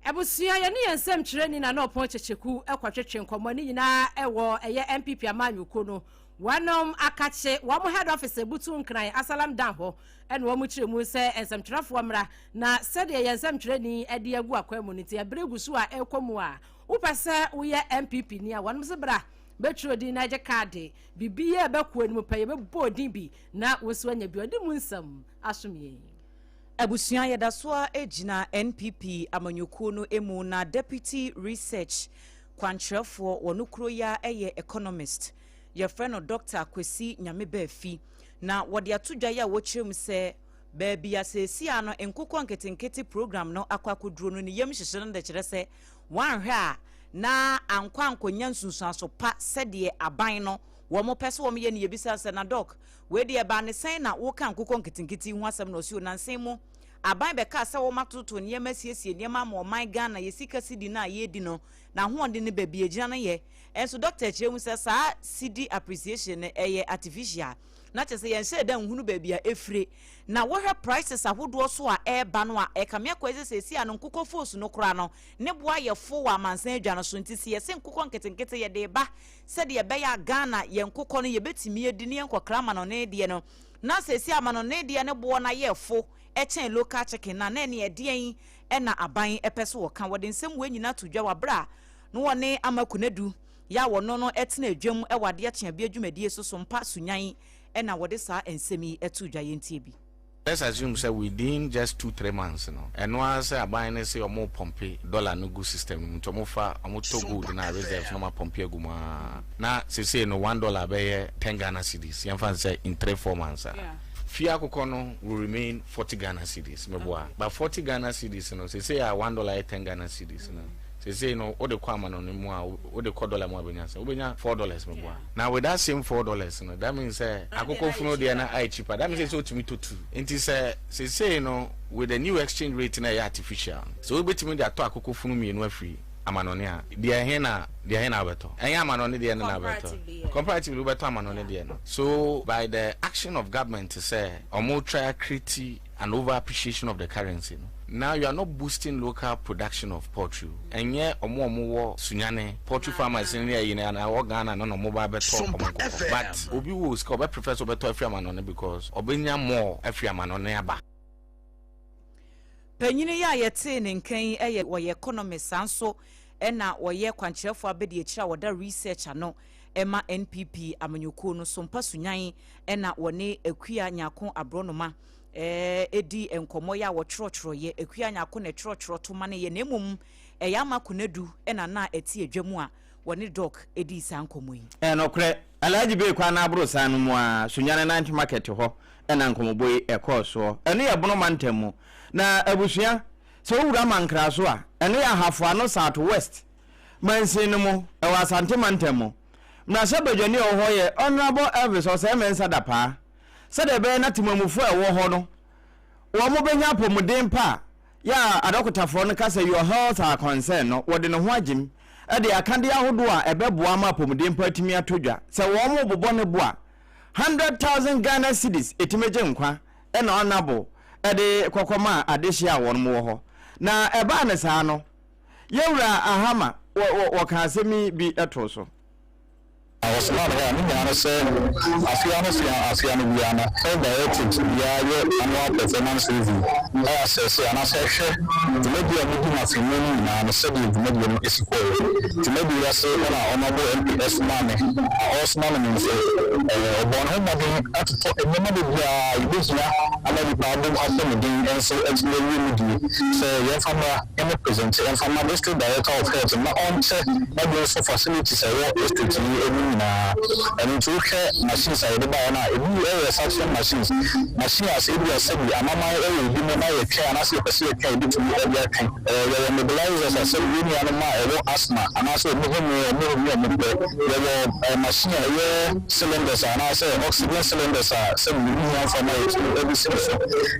Abusua, yɛne yɛn nsɛmtwerɛni Nana Ɔpɔn Kyekyeku kɔtwetwe nkɔmmɔ. Ne nyinaa wɔ ɛyɛ NPP amanyɔkuo no Wɔnom akakye wɔn head office abutu Nkran Asalam Dan hɔ na wɔn kyerɛ mu sɛ nsɛmtwerɛfoɔ mmra na sɛdeɛ yɛn nsɛmtwerɛni de agu akwan mu no nti ɛberɛ gu so a ɛrekɔ mu a wopɛ sɛ woyɛ NPP ni a wɔnom se bra bɛtwerɛ din na gye kaade biribiara ɛbɛkɔ anim pɛ yɛbɛbɔ odin bi na wo nso anya bi ɔde mu nsɛm asom yɛn. Abusua yɛda so ara gyina NPP amanyɔkuo no mu na Deputy Research kwankyerɛfoɔ wɔ no kuro yi ara yɛ Economist yɛfrɛ no Dɔkta Kwesi Nyame-Baafi na wɔde ato dwa yi a wɔkyerɛ mu sɛ baabi a seesei ara no nkokɔ nketenkete program no akɔ akɔduro no ne yam hyehye no de kyerɛ sɛ wɔanhwɛ a na ankɔ ankɔnya nsunsuanso pa sɛdeɛ aban no wɔn pɛ sɛ wɔn yɛ no. Yɛbisa sɛ na Dɔk wei deɛ ɛbaa ne sɛn na woka nkokɔ nketenkete yi ho asɛm na ɔse o nansa mu Aban bɛkaa sɛ wɔatoto nneɛma asiesie nneɛma ama ɔman Ghana yɛ sika sidi no a yɛredi no n'ahoɔden no baabi a ɛgyina no yɛ. Nso dɔkta kyerɛ mu sɛ saa sidi appreciation no ɛyɛ artificial na kyerɛ sɛ yɛnhyɛɛ da nhunu baabi a ɛfire. Na wohwɛ prices ahodoɔ so a ɛreba no a ɛkame akɔ sɛ seesei a no nkokɔ foosu no koraa no ne bo ayɛ fo wɔ amansan adwa no so nti sɛ yɛse nkokɔ nketenkete yɛde reba sɛdeɛ ɛbɛyɛ a Ghana yɛn nkokɔ no yɛbɛtumi adi ne yɛnkɔkra amanɔne deɛ no na seesei amanɔne deɛ no boɔ no ayɛ fo kyɛn local chicken no a na ɛneɛ ɛdeɛn na aban pɛ sɛ wɔka? Wɔde nsɛm wei nyinaa to dwa wɔ aberɛ a na wɔne Ama Konadu yɛ a wɔno no tena dwam wɔ adeɛ kyeabea dwumadie so Sompa Sunyan na wɔde saa nsɛm yi too dwa. Yɛntie bi. Let's assume sɛ within just two three months no, ɛno ara sɛ aban no se ɔmo repɔmpe dollar no gu system no mu nti ɔmo fa ɔmo tɔ gold no a reserves na ɔmo apɔmpe agu mu ara na sesei no $1 bɛyɛ 10 Ghana cedis yɛmfa no sɛ in 3 4 months a fie akokɔ no will remain 40 Ghana cedis meboa but 40 Ghana cedis no sesei a $1 yɛ 10 Ghana cedis no sesei no wode kɔ amanɔne mu a wode kɔ dollar mu a wobɛnya sɛ wobɛnya $4 meboa na with that same $4 no, that means sɛ akokɔ funu deɛ no ayɛ cheaper. That means sɛ wotumi tɔ tu. Nti sɛ sesei no with the new exchange rate na ɛyɛ artificial no, sɛ wobɛtumi de atɔ akokɔ funu mmienu afiri amanɔne a, deɛ ɛhe na deɛ ɛhe na wobɛtɔ? Ɛnyɛ amanɔne deɛ no na wobɛtɔ. Comparatively wobɛtɔ amanɔne deɛ no. So by the action of government sɛ ɔmo try create an over appreciation of the currency no, now you are not boosting local production of poultry o. Ɛnyɛ ɔmo a ɔmo wɔ Sunyani poultry farmers ne ayi no anaa ɛwɔ Ghana no na ɔmo ba abɛtɔ ɔmo nkokɔ but obi wɔ sika ɔbɛ prefer sɛ ɔbɛtɔ afiri amanɔne because ɔbɛnya more afiri amanɔne aba. Panyin yi a yɛtee ne nka yi yɛ ɔyɛ economist saa nso na ɔyɛ kwankyerɛfoɔ abadiakyire a ɔda research ano ma NPP amanyɔkuo no so. Mpa Sunyan na wɔne Akua Nyarko Aborɔnoma di nkɔmmɔ yi a wɔtwerɛtwerɛeɛ. Akua Nyarko na ɛtwerɛtwerɛ to ma no yɛ na mmom ɛyɛ Ama Konadu na na ɛte adwa mu a wɔne Doc dii saa nkɔmmɔ yi. Ɛyɛ nokorɛ, Alhaji Bey kwan no aborosan no mu ara, Sunyani Night Market hɔ na nkɔmmɔbɔ yi kɔɔ soɔ. Ɛno yɛ Bono mantam mu. Na abusua, sɛ wowura Mankraso a, ɛno yɛ Ahafo Ano South West mansin no mu, ɛwɔ Asante mantam mu. Mmarahyɛbadwani a ɔwɔ hɔ yɛ Honourable Elvis Osei Mensah Dapaah. Sɛdeɛ ɛbɛyɛ na temammufoɔ a ɛwɔ hɔ no wɔbɛnya apɔmuden pa a, yɛ a adɔkotafoɔ no ka sɛ your health our concern no, wɔde ne ho agyem de akadeɛ ahodoɔ a ɛbɛboa ama apɔmuden pa atumi atɔ dwa. Sɛ wɔrebobɔ ne bo a, 100,000 Ghana cedis ɛtumi gye nkwa na Honourable de kɔkɔmaa adehyeɛ a wɔn wɔ hɔ. Na ɛbaa no saa no, Yɛwura Ahama wɔkaa asɛm yi bi too so. Na wɔsomaa no hɔ a, ne nyinaa ne sɛ afe ano afe afe ano biara no, Health Directorate biara yɛ annual performance review a asɛse anaasɛ ɛhwɛ dwumadie a wɔdi no afe mu no nyinaa no sɛdeɛ dwumadie no si kɔeɛ. Dwumadie yi ase na Honourable MP somaa me na ɔresoma me no nso, ɔbɔɔ ne ho mmɔden atotɔ nneɛma bebree a yɛbɛhia ama nnipa abom apɔmuden nso atumi awie mu die sɛ yɛmfa mmra. ne presente mfa ma District Director of Health na ɔnkyɛ na bi nso facilities a ɛwɔ district yi mu nyinaa. Ɛno nti wohwɛ machines a yɛde baeɛ no a, ebi yɛ suction machines, machine a sɛ ebi a sɛbi amaman wɔ ebi mu na yɛtwe anaasɛ yɛpɛ sɛ yɛtwe a yɛbɛtumi de atwe. Yɛwɔ nebulizers a sɛbi yɛn nuanom a ɛwɔ asthma anaasɛ wɔn home wɔn home a wɔpɛ. Yɛwɔ machine a ɛyɛ cylinders anaasɛ oxygen cylinders a sɛbi ebi hia mframa a yɛtumi de si no so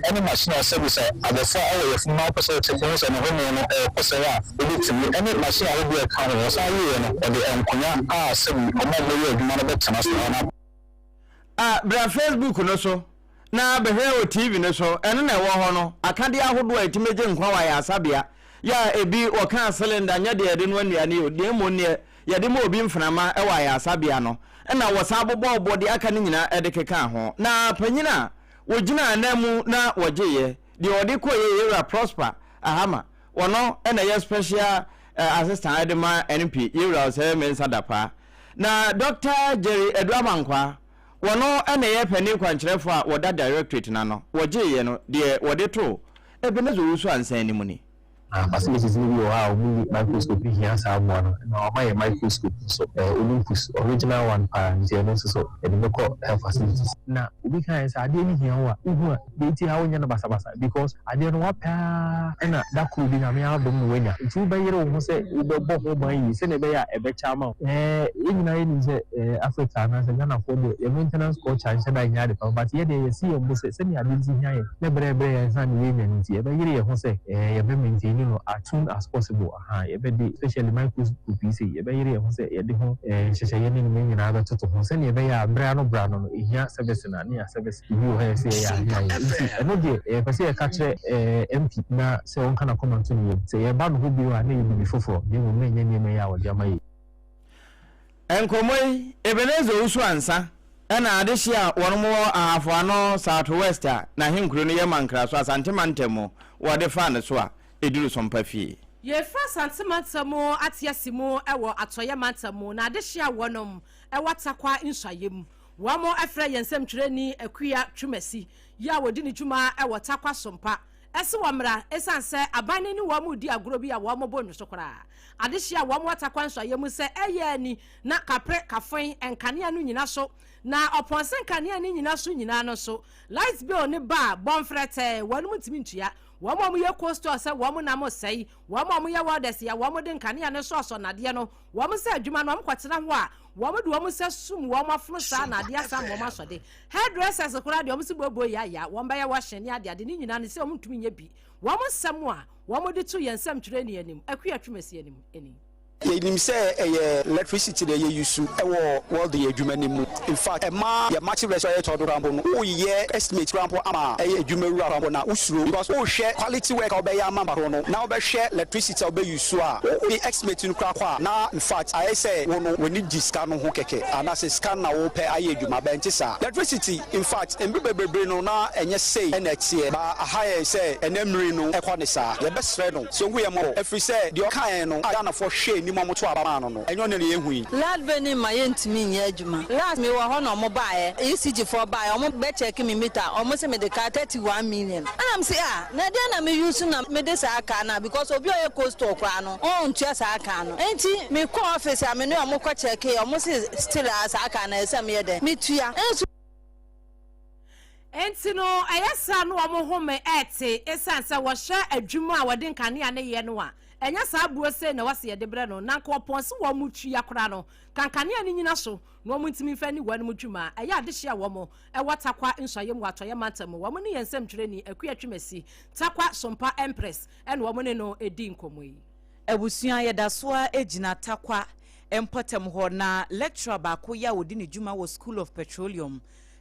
ɛne machine a sɛbi sɛ abɔfra wɔ yafunu na wopɛ sɛ wokyɛke hu sɛ ne home no ɛrekɔ sɛn a wobɛtumi ɛne machine ahodoɔ a ɛka ho. Wɔsan wieɛ no wɔde nkonya a sɛbi wɔn a wɔyɛ adwuma no bɛtena so na. A Bra Facebook no so na bɛhwɛ wɔ TV no so, ɛno na ɛwɔ hɔ no, akadeɛ ahodoɔ a ɛtumi gye nkwa wɔ ayaresabea, yɛ a ebi wɔkaa cylinder nyɛ deɛ yɛde noa nnuane o, deɛ mmom neɛ yɛde ma obi mframa wɔ ayaresabea no, ɛna wɔsan bobɔɔbɔ deɛ aka no nyinaa de kekaa ho. Na panyin a wɔgyinaa ananmu na wɔgyeeɛ, deɛ ɔde kɔeɛ yɛ Yewura Prosper Ahama, ɔno na ɛyɛ Special Assistant de ma NP, Yewura Osei Mensah Dapaah. Na Dɔkta Jerry Adu Amankwah, wɔno na ɛyɛ panin kwankyerɛfoɔ a wɔda Directorate no ano, wɔgyeeɛ no, deɛ wɔde too Ebenezer Owusu Ansah anim ni. Na facilities no bi wɔ hɔ a wɔnni microscope hia saa mmoa no na wɔama yɛn microscope nso, ɛyɛ Olympus original one paa nti ɛno nso so yɛde bɛkɔ health facilities. Na obi kaeɛ sɛ adeɛ no hia wo a wohu a deɛ nti a wonyɛ no basabasa because adeɛ no woapɛ ara ɛna da koro bi Nyame adom na woanya nti wobɛyere wo ho sɛ wobɛbɔ ho ban yie sɛdeɛ ɛbɛyɛ a ɛbɛkyɛ ama wo. Ɛɛ yɛn nyinaa yɛnim sɛ ɛɛ Africa anaasɛ Ghanafoɔ deɛ yɛn maintenance culture nhyɛ da nyɛ ade papa but yɛ deɛ yɛsi yɛn bo sɛ sɛdeɛ adeɛ no si hia yɛn na brɛbrɛ yɛn ansa na yɛanya no nti yɛbɛyere yɛn ho sɛ ɛɛ yɛbɛ maintain no as soon as possible ahaa yɛbɛde especially microscope yi sei yɛbɛyere yɛn ho sɛ yɛde ho ɛɛ nhyehyɛeɛ ne nneɛma nyinaa bɛtoto ho sɛdeɛ ɛbɛyɛ a berɛ ano berɛ ano no ɛhia service no a ne yɛ service ebi wɔ hɔ a ɛsɛ yɛyɛ a ne yɛayɛ nti ɛno deɛ yɛpɛ sɛ yɛka kyerɛ ɛɛ MP na sɛ ɔnka n'akoma nto ne yam sɛ yɛba no hɔ bio a na ɛyɛ biribi foforɔ na mmom na ɛnyɛ nneɛma yi a ɔde ama yɛn yi. Nkɔmmɔ yi, Ebenezer Owusu Ansah na adehye a wɔnom wɔ Ahafo Ano South West a n'ahenkuro no yɛ Mankraso Asante Mantam mu wɔde faa ne so a ɛduru Sompa fie. Yɛfiri Asante Mantam mu ate asi mu wɔ Atɔeɛ Mantam mu na adehye a wɔnom wɔ Atakwa nsuaeɛ mu. Wɔn frɛ yɛn nsɛmtwerɛni Akua Twumasi yi a ɔdi ne dwuma wɔ Tarkwa Sompa se wɔmmra esiane sɛ aban no ne wɔn redi agorɔ bi a wɔbɔ nnu so koraa. Adehye a wɔn wɔ Tarkwa nsuaeɛ mu sɛ ɛyɛ ani na kapre kafoe nkanea no nyina so na ɔpɔn se nkanea no nyina so nyinaa no nso light bill no ba a bɔmfrɛtɛɛ wɔnom ntumi ntua. Wɔn a wɔyɛ cold store sɛ wɔn nam resɛe, wɔn a wɔyɛ welders a wɔde nkanea no sɔɔsɔ nnadeɛ no, wɔn sɛ adwuma no wɔkɔtena hɔ a wɔde wɔn nsa sum wɔn afono saa na adeɛ asan ma wɔn asɔde. Hairdressers koraa deɛ wɔn se booboo yaya, wɔn bɛyɛ washing ne adeade ne nyinaa no sɛ wɔn ntumi nyɛ bi. Wɔn nsɛm a wɔde to yɛn nsɛmtwerɛni anim, Akua Twumasi anim ni. Yɛnim sɛ ɛyɛ electricity na yɛ use wɔ welding adwuma no mu. In fact, ɛma yɛ match rest a yɛtɔ do koraa mpo no, woyɛ estimate koraa mpo ama ɛyɛ adwuma wura koraa mpo no a, wosuro because wohwɛ quality work a wobɛyɛ ama nipa korɔ no na wobɛhwɛ electricity a wobɛ use a, wode estimate no koraa kɔ a na in fact ayɛ sɛ wo no w'ani gye sika no ho kɛkɛ anaasɛ sika no na wopɛ ayɛ adwuma but ɛnte saa. Electricity in fact mber bebrebe no na ɛnyɛ sei na ɛteɛ but aha yɛn sɛ ɛnɛ mmere no ɛkɔ ne saa. Yɛbɛsrɛ no. Sɛ ohu yɛn mmɔbɔ, ɛfiri sɛ deɛ ɔkaeɛ no a Ghanafoɔ hwɛɛ anim a wɔtoo aba maa no no, ɛnyɛ ɔno na yɛhu yi. Last bɛ no mma yɛntumi nyɛ adwuma. Last me wɔ hɔ na ɔmo baeɛ, ECG foɔ baeɛ, ɔmo bɛ check me meter, ɔmo se mede ka 31 million. Ɛna me se ah, na ɛdeɛn na me use na mede saa kaa no a, because obi a ɔyɛ cold store koraa no ɔntua saa kaa no. Enti me kɔɔ office a me ne ɔmo kɔ checkee, ɔmo se still a saa kaa no ɛsɛ sɛ meyɛ dɛn, metua. Nso. Enti no, ɛyɛ saa na wɔn home rete esiane sɛ wɔhyɛ adwuma a wɔde nkanea no yɛ no a, ɛnyɛ saa buo sei na ɛwɔ sɛ yɛde brɛ no, na anka wɔpɔn se wɔn tua koraa no, ka nkanea no nyina so na wɔn ntumi mfa nni wɔn dwuma. Ɛyɛ adehye a wɔn wɔ Tarkwa Nsuaeɛ mu wɔ Atɔeɛ Mantam mu. Wɔn ne yɛn nsɛmtwerɛni Akua Twumasi, Tarkwa Sompa Empress, ɛna wɔn ne no redi nkɔmmɔ yi. Abusua, yɛda so ara gyina Tarkwa mpɔtam hɔ na lecturer baako yi a ɔdi ne dwuma wɔ School of Petroleum,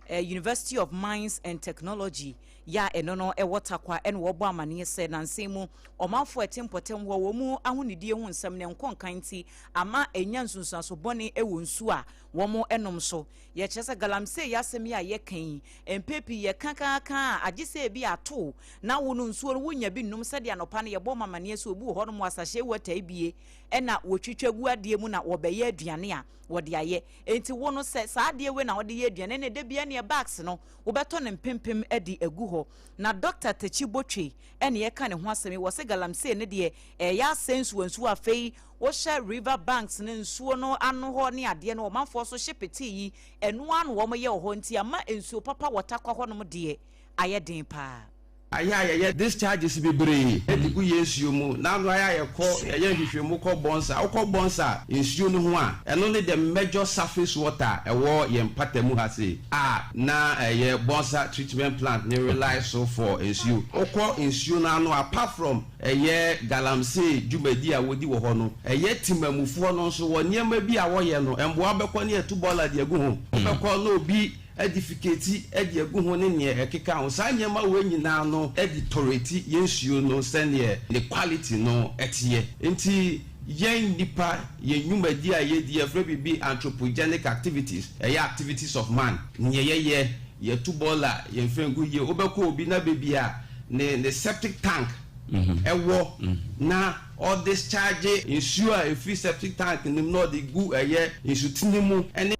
University of Mines and Technology yi a ɛno no ɛwɔ Tarkwa ɛna wɔbɔ amaneɛ sɛ nansa yi mu ɔmanfoɔ a ɛte mpɔtam hɔ wɔn mu ahonidie ho nsɛm no nkɔ nkan nti ama ɛnya nsunsuanso bɔne wɔ nsuo a wɔn nom so. Yɛkyerɛ sɛ galamsey yi asɛm yi a yɛka yi mpɛ pii yɛka kaaka a agye sɛ ebi ato na wo no nsuo no wonya bi nnom sɛdeɛ anɔpa no yɛbɔ wɔn amaneɛ sɛ obi wɔ hɔnom a sachet water ebie ɛna wɔtwitwa gu adeɛ mu na wɔbɛyɛ aduane a wɔde ayɛ. Enti wo no sɛ saa adeɛ wei na wode yɛ aduane ɛnna da biara neɛ bags no wobɛtɔ no mpempem de agu hɔ. Na Dɔkta Takyi Botwe ɛna ɛka ne ho asɛm yi, wɔse galamsey no deɛ ɛyɛ asɛ nsuwansuwa afei wohyɛ river banks no nsuo no ano hɔ ne adeɛ no ɔmanfoɔ so hye petee yi ɛno ara na wɔyɛ wɔ hɔ nti ama nsuo papa wɔ Tarkwa hɔnom deɛ ayɛ den paa. Ayɛ a yɛyɛ discharges bebree de gu yɛn nsuo mu na ano ayɛ a yɛkɔ yɛyɛ nhwehwɛmu kɔ Bonsa. Wokɔ Bonsa nsuo no ho a, ɛno ne the major surface water a ɛwɔ yɛn mpata mu ha sei a na ɛyɛ Bonsa treatment plant no rely so for nsuo. Wokɔ nsuo no ano apart from ɛyɛ galamsey dwumadi a wɔdi wɔ hɔ no, ɛyɛ temamufoɔ no nso wɔ nneɛma bi a wɔyɛ no, mmoa bɛkɔ ne yɛtu bɔɔla de agu ho. Wobɛkɔ na obi adifiketi de agu ho ne neɛ ɛkeka ho. Saa nneɛma wei nyinaa no detoreti yɛn nsuo no sɛdeɛ ne quality no teɛ. Nti yɛn nnipa, yɛn nnwumadi a yɛdi, yɛfrɛ biribi anthropogenic activities, ɛyɛ activities of man, neɛ yɛyɛ, yɛtu bɔɔla, yɛmfa ngu yie, wobɛkɔ obi na baabi a ne ne septic tank wɔ na ɔdischarge nsuo a ɛfiri septic tank no mu na ɔde gu ɛyɛ nsutene mu ne.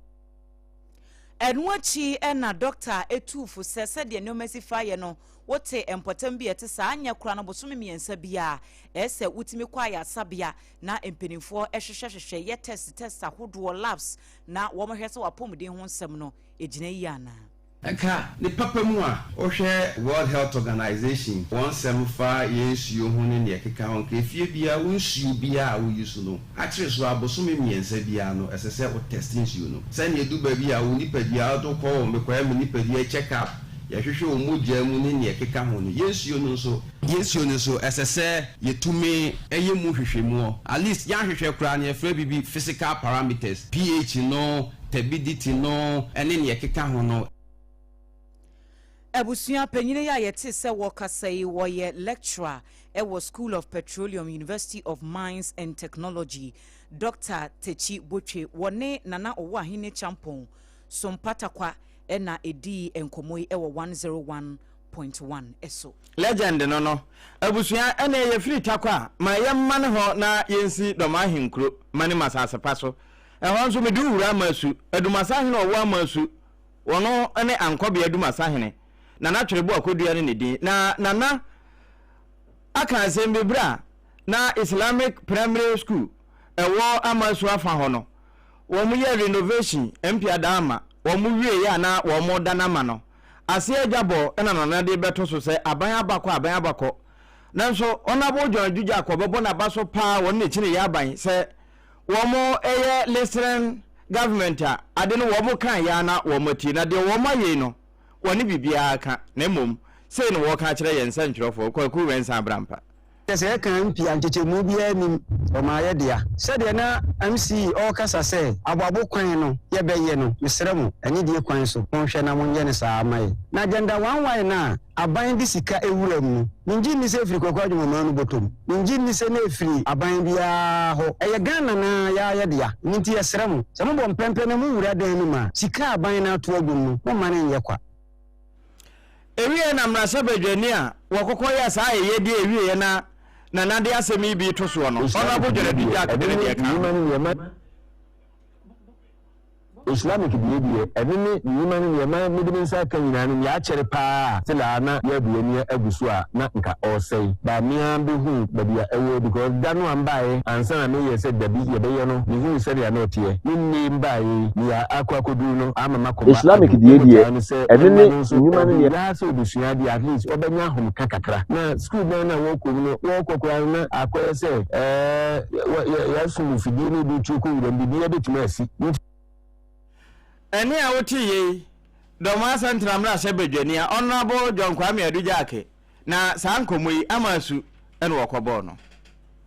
Ɛno akyi na dɔkta tuu fo sɛ sɛdeɛ nneɛma si fa yɛ no, wote mpɔtam bi a ɛte saa, anyɛ koraa no bosome mmiɛnsa biara, ɛyɛ sɛ wotumi kɔ ayaresabea na mpanimfoɔ hwehwɛhwehwɛ, yɛ test test ahodoɔ, labs, na wɔhwɛ sɛ w'apɔmuden ho nsɛm no gyina yie anaa. Nka ne papa mu a, wohwɛ World Health Organization wɔn nsɛm fa yɛn nsuo ho ne nea ɛkeka ho, nka efie biara wo nsuo biara a wo use no, akyere so a bosome mmiɛnsa biara no ɛsɛ sɛ wo test nsuo no. Sɛnea ɛdu baabi a wo nipadua wode kɔ wɔ mekɔyɛ me nipadua check up, yɛhwehwɛ wo mogya mu ne nea ɛkeka ho no, yɛn nsuo no nso, yɛn nsuo no nso ɛsɛ sɛ yɛtumi yɛ mu nhwehwɛmuɔ, at least yɛanhwehwɛ koraa no yɛfrɛ biribi physical parameters, pH no, turbidity no ne nea ɛkeka ho no. Abusua panyin yi a yɛtee sɛ wɔrekasa yi, ɔyɛ lecturer wɔ School of Petroleum, University of Mines and Technology, Dɔkta Takyi Botwe. Wɔne Nana Ɔwɔ Ahene Kyampong Sompatakwa na ɛdii nkɔmmɔ yi wɔ 101.1 so. Legend no no abusua ɛneɛ yɛfiri Tarkwa a ma yɛmmane hɔ na yɛnsi Dɔm Ahenkuro manim asase pa so Ɛhɔ nso mede wo wura Amasu, Adumasahene a ɔwɔ Amasu, ɔno ne Ankɔbea Adumasahene, Nana Twerebo Akodua ne ne din. Na Nana aka asɛm bi berɛ a na Islamic Primary School ɛwɔ Amasu afa hɔ no, wɔn yɛ renovation, MP Adaama, wɔn wieɛ a na wɔn da no ama no. Aseɛ adwabɔ na Nana de bɛto so sɛ aban abakɔ, aban abakɔ. Nanso Honourable John Adu Gyako ɔbɛbɔ n'aba so paa wɔn na ɛkyini yɛ aban sɛ wɔn yɛ listening government a ade no wɔn ka yɛ na wɔn atie na deɛ wɔn ayɛ yi no wɔne biribiara ka na mmom sei na wɔka akyerɛ yɛn nsɛntwerɛfoɔ Kwaku Wɛnsa Abrampa. Kyerɛ sɛ yɛka MP a nkyekyɛmu biara nnim, ɔmaa yɛ dea. Sɛdeɛ na MC ɔɔkasa sɛ aboabo kwan no yɛbɛyɛ no, mesrɛ mo anidie kwan so monhwɛ na monyɛ no saa ma yɛ. Na agenda one y no a aban de sika wura mu no, mengye nni sɛ ɛfiri Kwaku Adwomamaa no bɔtɔ mu. Mengye nni sɛ na ɛfiri aban biara hɔ. Ɛyɛ Ghana no ara yɛa yɛ dea. Ɛno nti yɛsrɛ mo, sɛ mobɔ mpɛmpɛ na mowura dan no mu a, sika a aban no ato agu mu no, momma no nyɛ kwa. Ɛwieɛ na mmarahyɛbadwani a wɔkɔkɔ yɛɛ saa ayɛyɛdeɛ ɛwieɛ na Nana de asɛm yi bi reto soɔ no, Honourable John Adu Gyarko de ne deɛ kaa ho. Islamic deɛ deɛ, ɛno ne nnwuma ne nea ma mede me nsa aka nyinaa no nea akyɛre paa a till a na yɛabu ani agu so a na nka ɔresɛe but me ara bɛhuu baabi a ɛwɔ because da no a mbaeɛ ansa na meyɛ sɛ dabi yɛbɛyɛ no mehuu sɛnea na ɛteɛ me nne mbaeɛ yi nea akɔ akɔduru no ama m'akoma Islamic adu deɛ ɛmu deɛ, taa no sɛ ɛno mma ne no nso nnwuma ne nea. obiara sɛ ɔbɛsua adeɛ at least ɔbɛnya ahomka kakra na school dan no a wɔkɔ mu no wɔkɔ koraa no na akɔyɛ sɛ ɛɛ yɛasum mfidie no de tuo kɔ wuram biribiara bɛtumi asi. Ɛnne a wote yei, Dɔm Asɛntena Mmarahyɛbadwani a Honourable John Kwame Adu Gyake na saa nkɔmmɔ yi ama asu na wɔkɔbɔɔ no.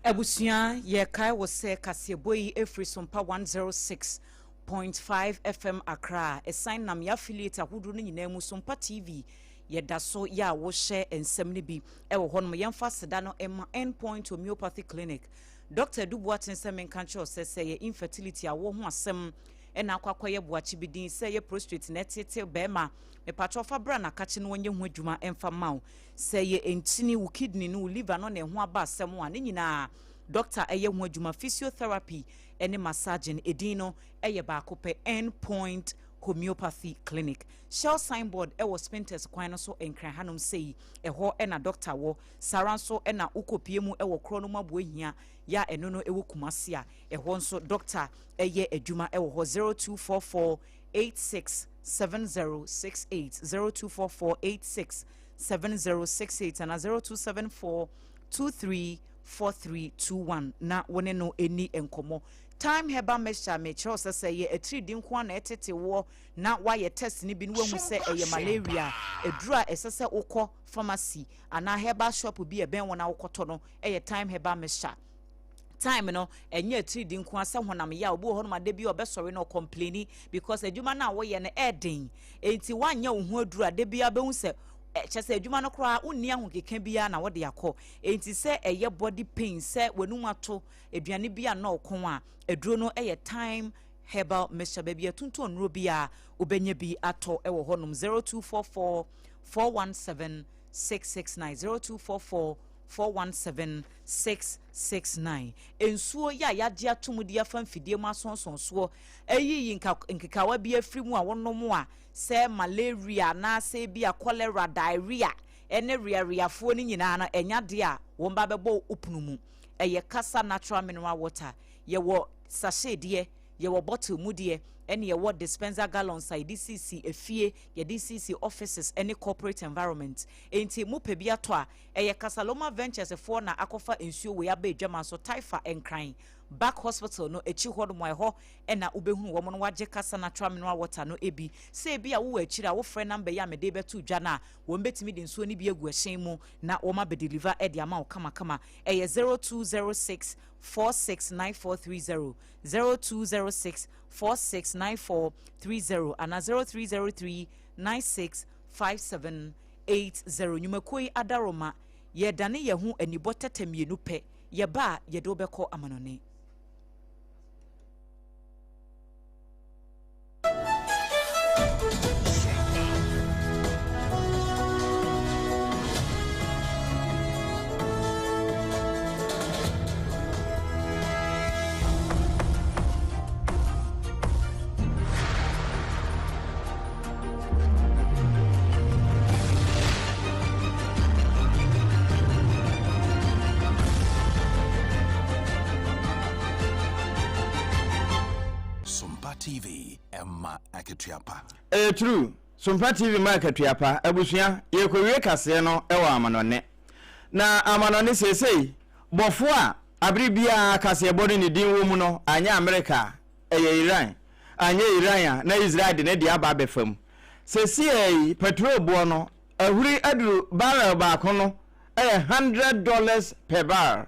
Abusua, yɛkae wo sɛ kaseɛbɔ yi firi Sompa 106.5 FM Accra. Ɛsan nam yɛn affiliate ahodoɔ no nyinaa mu, Sompa TV, yɛda so yɛ a wohyɛ nsɛm no bi wɔ hɔnom. Yɛmfa aseda no mma End Point Homeopathy Clinic. Dɔkta Adu Boateng sɛ menka nkyerɛ wo sɛ, sɛ ɛyɛ infertility, awoɔ ho asɛm, na akɔ akɔyɛ boakye bi din sɛ ɛyɛ prostrate na ɛteetee barima, mepakyɛw fa bra na kakye na wɔnyɛ ho adwuma mfa mma wo. Sɛ ɛyɛ nkyini, wo kidney no, wo liver no na ɛho aba asɛm a, ne nyinaa dɔkta yɛ ho adwuma. Physiotherapy ne massaging, edin no yɛ baako pɛ, End Point Homeopathy Clinic. Shell signboard wɔ Spintex kwan no so Nkran hanom sei, ɛhɔ na dɔkta wɔ. Saa ara nso na wokɔpue mu wɔ korɔ no mu Aboahia yɛ a ɛno no wɔ Kumasi a, ɛhɔ nso dɔkta yɛ adwuma wɔ hɔ 0244 86 7068 0244 86 7068 anaa 0274 23 4321 na wo ne no ɛni nkɔmmɔ. Thyme herbal mixture mekyerɛ wo sɛ sɛ ɛyɛ atiridii nko ara na ɛtete woɔ na woayɛ test no bi na woahu sɛ ɛyɛ malaria a, aduru a ɛsɛ sɛ wokɔ pharmacy anaa herbal shop bi a ɛbɛn wo na wokɔtɔ no yɛ Thyme herbal mixture. Thyme no, ɛnyɛ atiridii nko ara sɛ honam yaw. Obi wɔ hɔnom a da bi ɔbɛsɔre na ɔcomplaini because adwuma no a woyɛ no ɛɛden. Enti woanyɛ wo ho aduru a da biara wobɛhu sɛ kyɛ sɛ adwuma no koraa wonni ahokeka biara na wode akɔ. Enti sɛ ɛyɛ body pain, sɛ w'anum ato, aduane bi annɔ wo kɔn a, aduro no yɛ Thyme herbal mixture. Baabi a yɛtontɔn nnuro biara wobɛnya bi atɔ wɔ hɔnom. 0244 417 669 0244. 417 669. Nsuo yɛ a yɛagye ato mu de afa mfidie mu asonsɔn soɔ ayiyi nka nkekawa bi afiri mu a wonom a sɛ malaria anaasɛ ebi a cholera, diarrhea ne weaweafoɔ no nyinaa no ɛnyɛ adeɛ a wɔn ba bɛbɔ wo pono mu. Ɛyɛ Kasa Natural Mineral Water. Yɛwɔ sachet deɛ, yɛwɔ bottle mu deɛ, ɛne yɛwɔ dispenser gallons a yɛde sisi efie, yɛde sisi offices ne corporate environment. Enti mopɛ bi atɔ a, ɛyɛ Kasaloma Ventures foɔ na akɔfa nsuo wei aba adwaman so, Taifa, Nkran, Back Hospital no akyi hɔ nom a ɛhɔ na wobɛhunu wɔn na wɔagye Kasa Natural Mineral Water no bi. Sɛ ebia wowɔ akyiri a, wofrɛ number yi a mede rebɛto dwa no a, wɔn bɛtumi de nsuo no bi agu ɛhyɛn mu na wɔn abɛ deliver de ama wo kamakama. Ɛyɛ 0206 469430, 0206 469430 anaa 0303 965780. Nnwumakuo yi adaworoma, yɛredane yɛn ho anibɔ tɛtɛ mmienu pɛ, yɛba a yɛde wo bɛkɔ amanɔne. Sompa TV ɛma akatua pa. Ɛyɛ true, Sompa TV ma akatua pa. Abusua, yɛrekɔwie kaseɛ no wɔ amanɔne. Na amanɔne seesei, bɔfoɔ a abere biara kaseɛbɔ no ne din wɔ mu no anyɛ Amerika a, ɛyɛ Iran. Anyɛ Iran a, na Israel de ne deɛ aba abɛfa mu. Seesei yi, petrol boɔ no ahuri aduru barrel baako no yɛ $100 per barrel.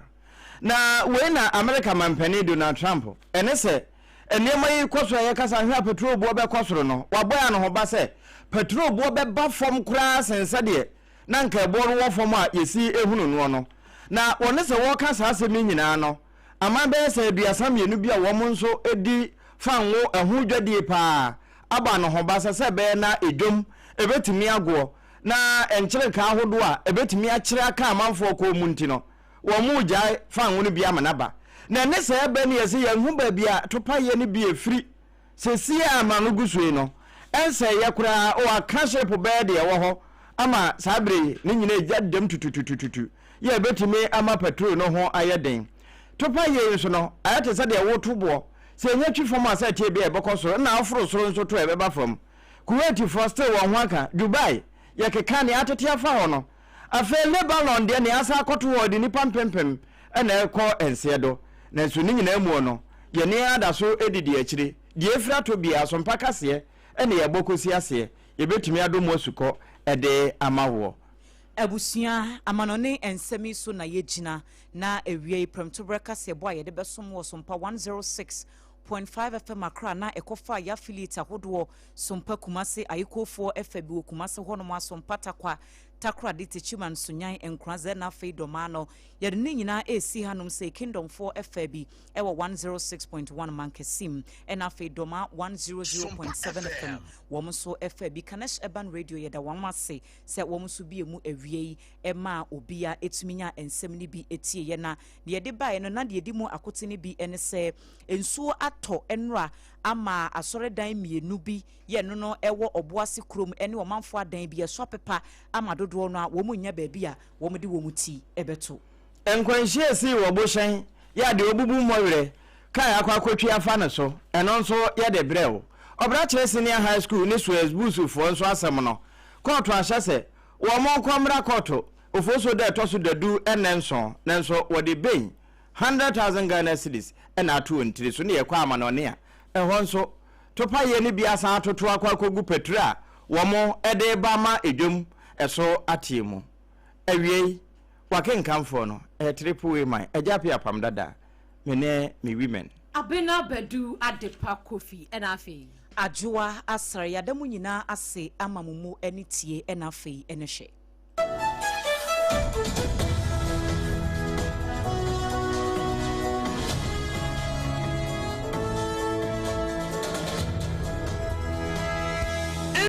Na wei na Amerika manpanin Donald Trump ne sɛ nneɛma yi rekɔ so a yɛkasa hwɛ a petrol boɔ bɛkɔ soro no, wabɔ yɛn anohoba sɛ petrol boɔ bɛba fam koraa sen sɛdeɛ na anka ɛboɔ no wɔ fam a yɛsi hunu noɔ no. Na wɔne sɛ wɔreka saa asɛm yi nyinaa no, aman bɛyɛ sɛ 32 bi a wɔn nso di fango ɛho dwadie paa abɔ anohoba sɛ sɛ ɛbɛyɛ na edwam ɛbɛtumi agoɔ na nkyerenkaa ahodoɔ a ɛbɛtumi akyere aka amanfoɔ kɔn mu nti no, wɔregyae fango no bi ama no aba. Na ɛne saa ɛbɛ no yɛ sɛ yɛnhu baabi a topaeɛ no bi ɛfiri seesei a ama no gu so yi no, ɛnsɛeɛ koraa. O, aka hyerepo bɛyɛ deɛ ɛwɔ hɔ ama saa berɛ yi, ne nyinaa ɛgya dam tututututu, yɛ ɛbɛtumi ama patrol no ho ayɛ den. Topaeɛ yi nso no, ayɛ te sɛ deɛ woto boɔ, sɛ ɛnya twi fam a sɛ ɛteɛ biara ɛbɛkɔ soro, ɛna woforo soro nso to a ɛbɛba fam. Kuwaitfoɔ still wɔn ho aka, Dubai, yɛkeka nea atete afa hɔ no, Afei Lebanon deɛ nea asan akɔto hɔ de nnipa mpempem na ɛrekɔ nseɛ do. Nanso ne nyinaa muo no, yɛne ara da so didi akyire. Deɛ ɛfiri atɔ biara, asompa kaseɛ na yɛbɔ kɔsi aseɛ. Yɛbɛtumi adɔ mu asukɔ de ama woɔ. Abusua, amanɔne nsɛm yi so na yɛgyina na awia yi prɛmtoberɛ kaseɛbɔ a yɛde bɛsom wɔ Sompa 106.5 FM Accra na ɛkɔfaa yɛn affiliate ahodoɔ Sompa Kumase, Ayikofoɔ ɛfa bi wɔ Kumase hɔnom, Asompa Tarkwa, Takoradi, Techiman, Sunyani, Nkoranza ɛna afei Dɔmaa no. Yɛde ne nyinaa ɛresi hanom sei, Kingdomfoɔ ɛfa bi ɛwɔ 106.1 Mankasim ɛna afei Dɔmaa 100.7 FM wɔn nso ɛfa bi. Kanesh Urban Radio yɛda wɔn ase sɛ wɔn nso bie mu awia yi ɛmaa obia ɛtumi nyaa nsɛm no bi ɛtieɛ na deɛ ɛde baeɛ no na deɛ ɛdi mu akotene bi ɛne sɛ nsuo atɔ ɛnora ama asɔredan mmienu bi yɛ no no wɔ Ɔboase kurom ne ɔmanfoɔ adan bi ɛso apepa ama dodoɔ no a wɔn nnya baabi a wɔn de wɔn ti bɛto. Nkwanhyia a esii wɔ Bohyɛn yɛ a deɛ ɔbubu mmɔ werɛ kae akɔ akɔtwi afa no so, ɛno nso yɛde brɛ wo. Ɔbrakyerɛ Senior High School ne Suez Busufoɔ nso asɛm no, kɔɔto ahyɛ sɛ wɔn nkɔ mmra kɔɔto Ofosuo da a ɛtɔ so dadu nna nson, nanso wɔde bail 100,000 Ghana cedis na ato wɔn tiri so ne yɛkɔ amanɔne a, ɛhɔ nso, topaeɛ no bi asan atoto akɔ akɔgu petro a wɔde reba ama dwam so ateɛ mu. Awiei, w'akenkanfoɔ no, ɛyɛ Triple A man, Agya Appiah Apam Dada, me ne me women. Abena Badu Adepa Kofi ɛna afei. Adwoa Asare, yɛada mo nyinaa ase ama mo mu ne tie ɛna afei ne hwɛ.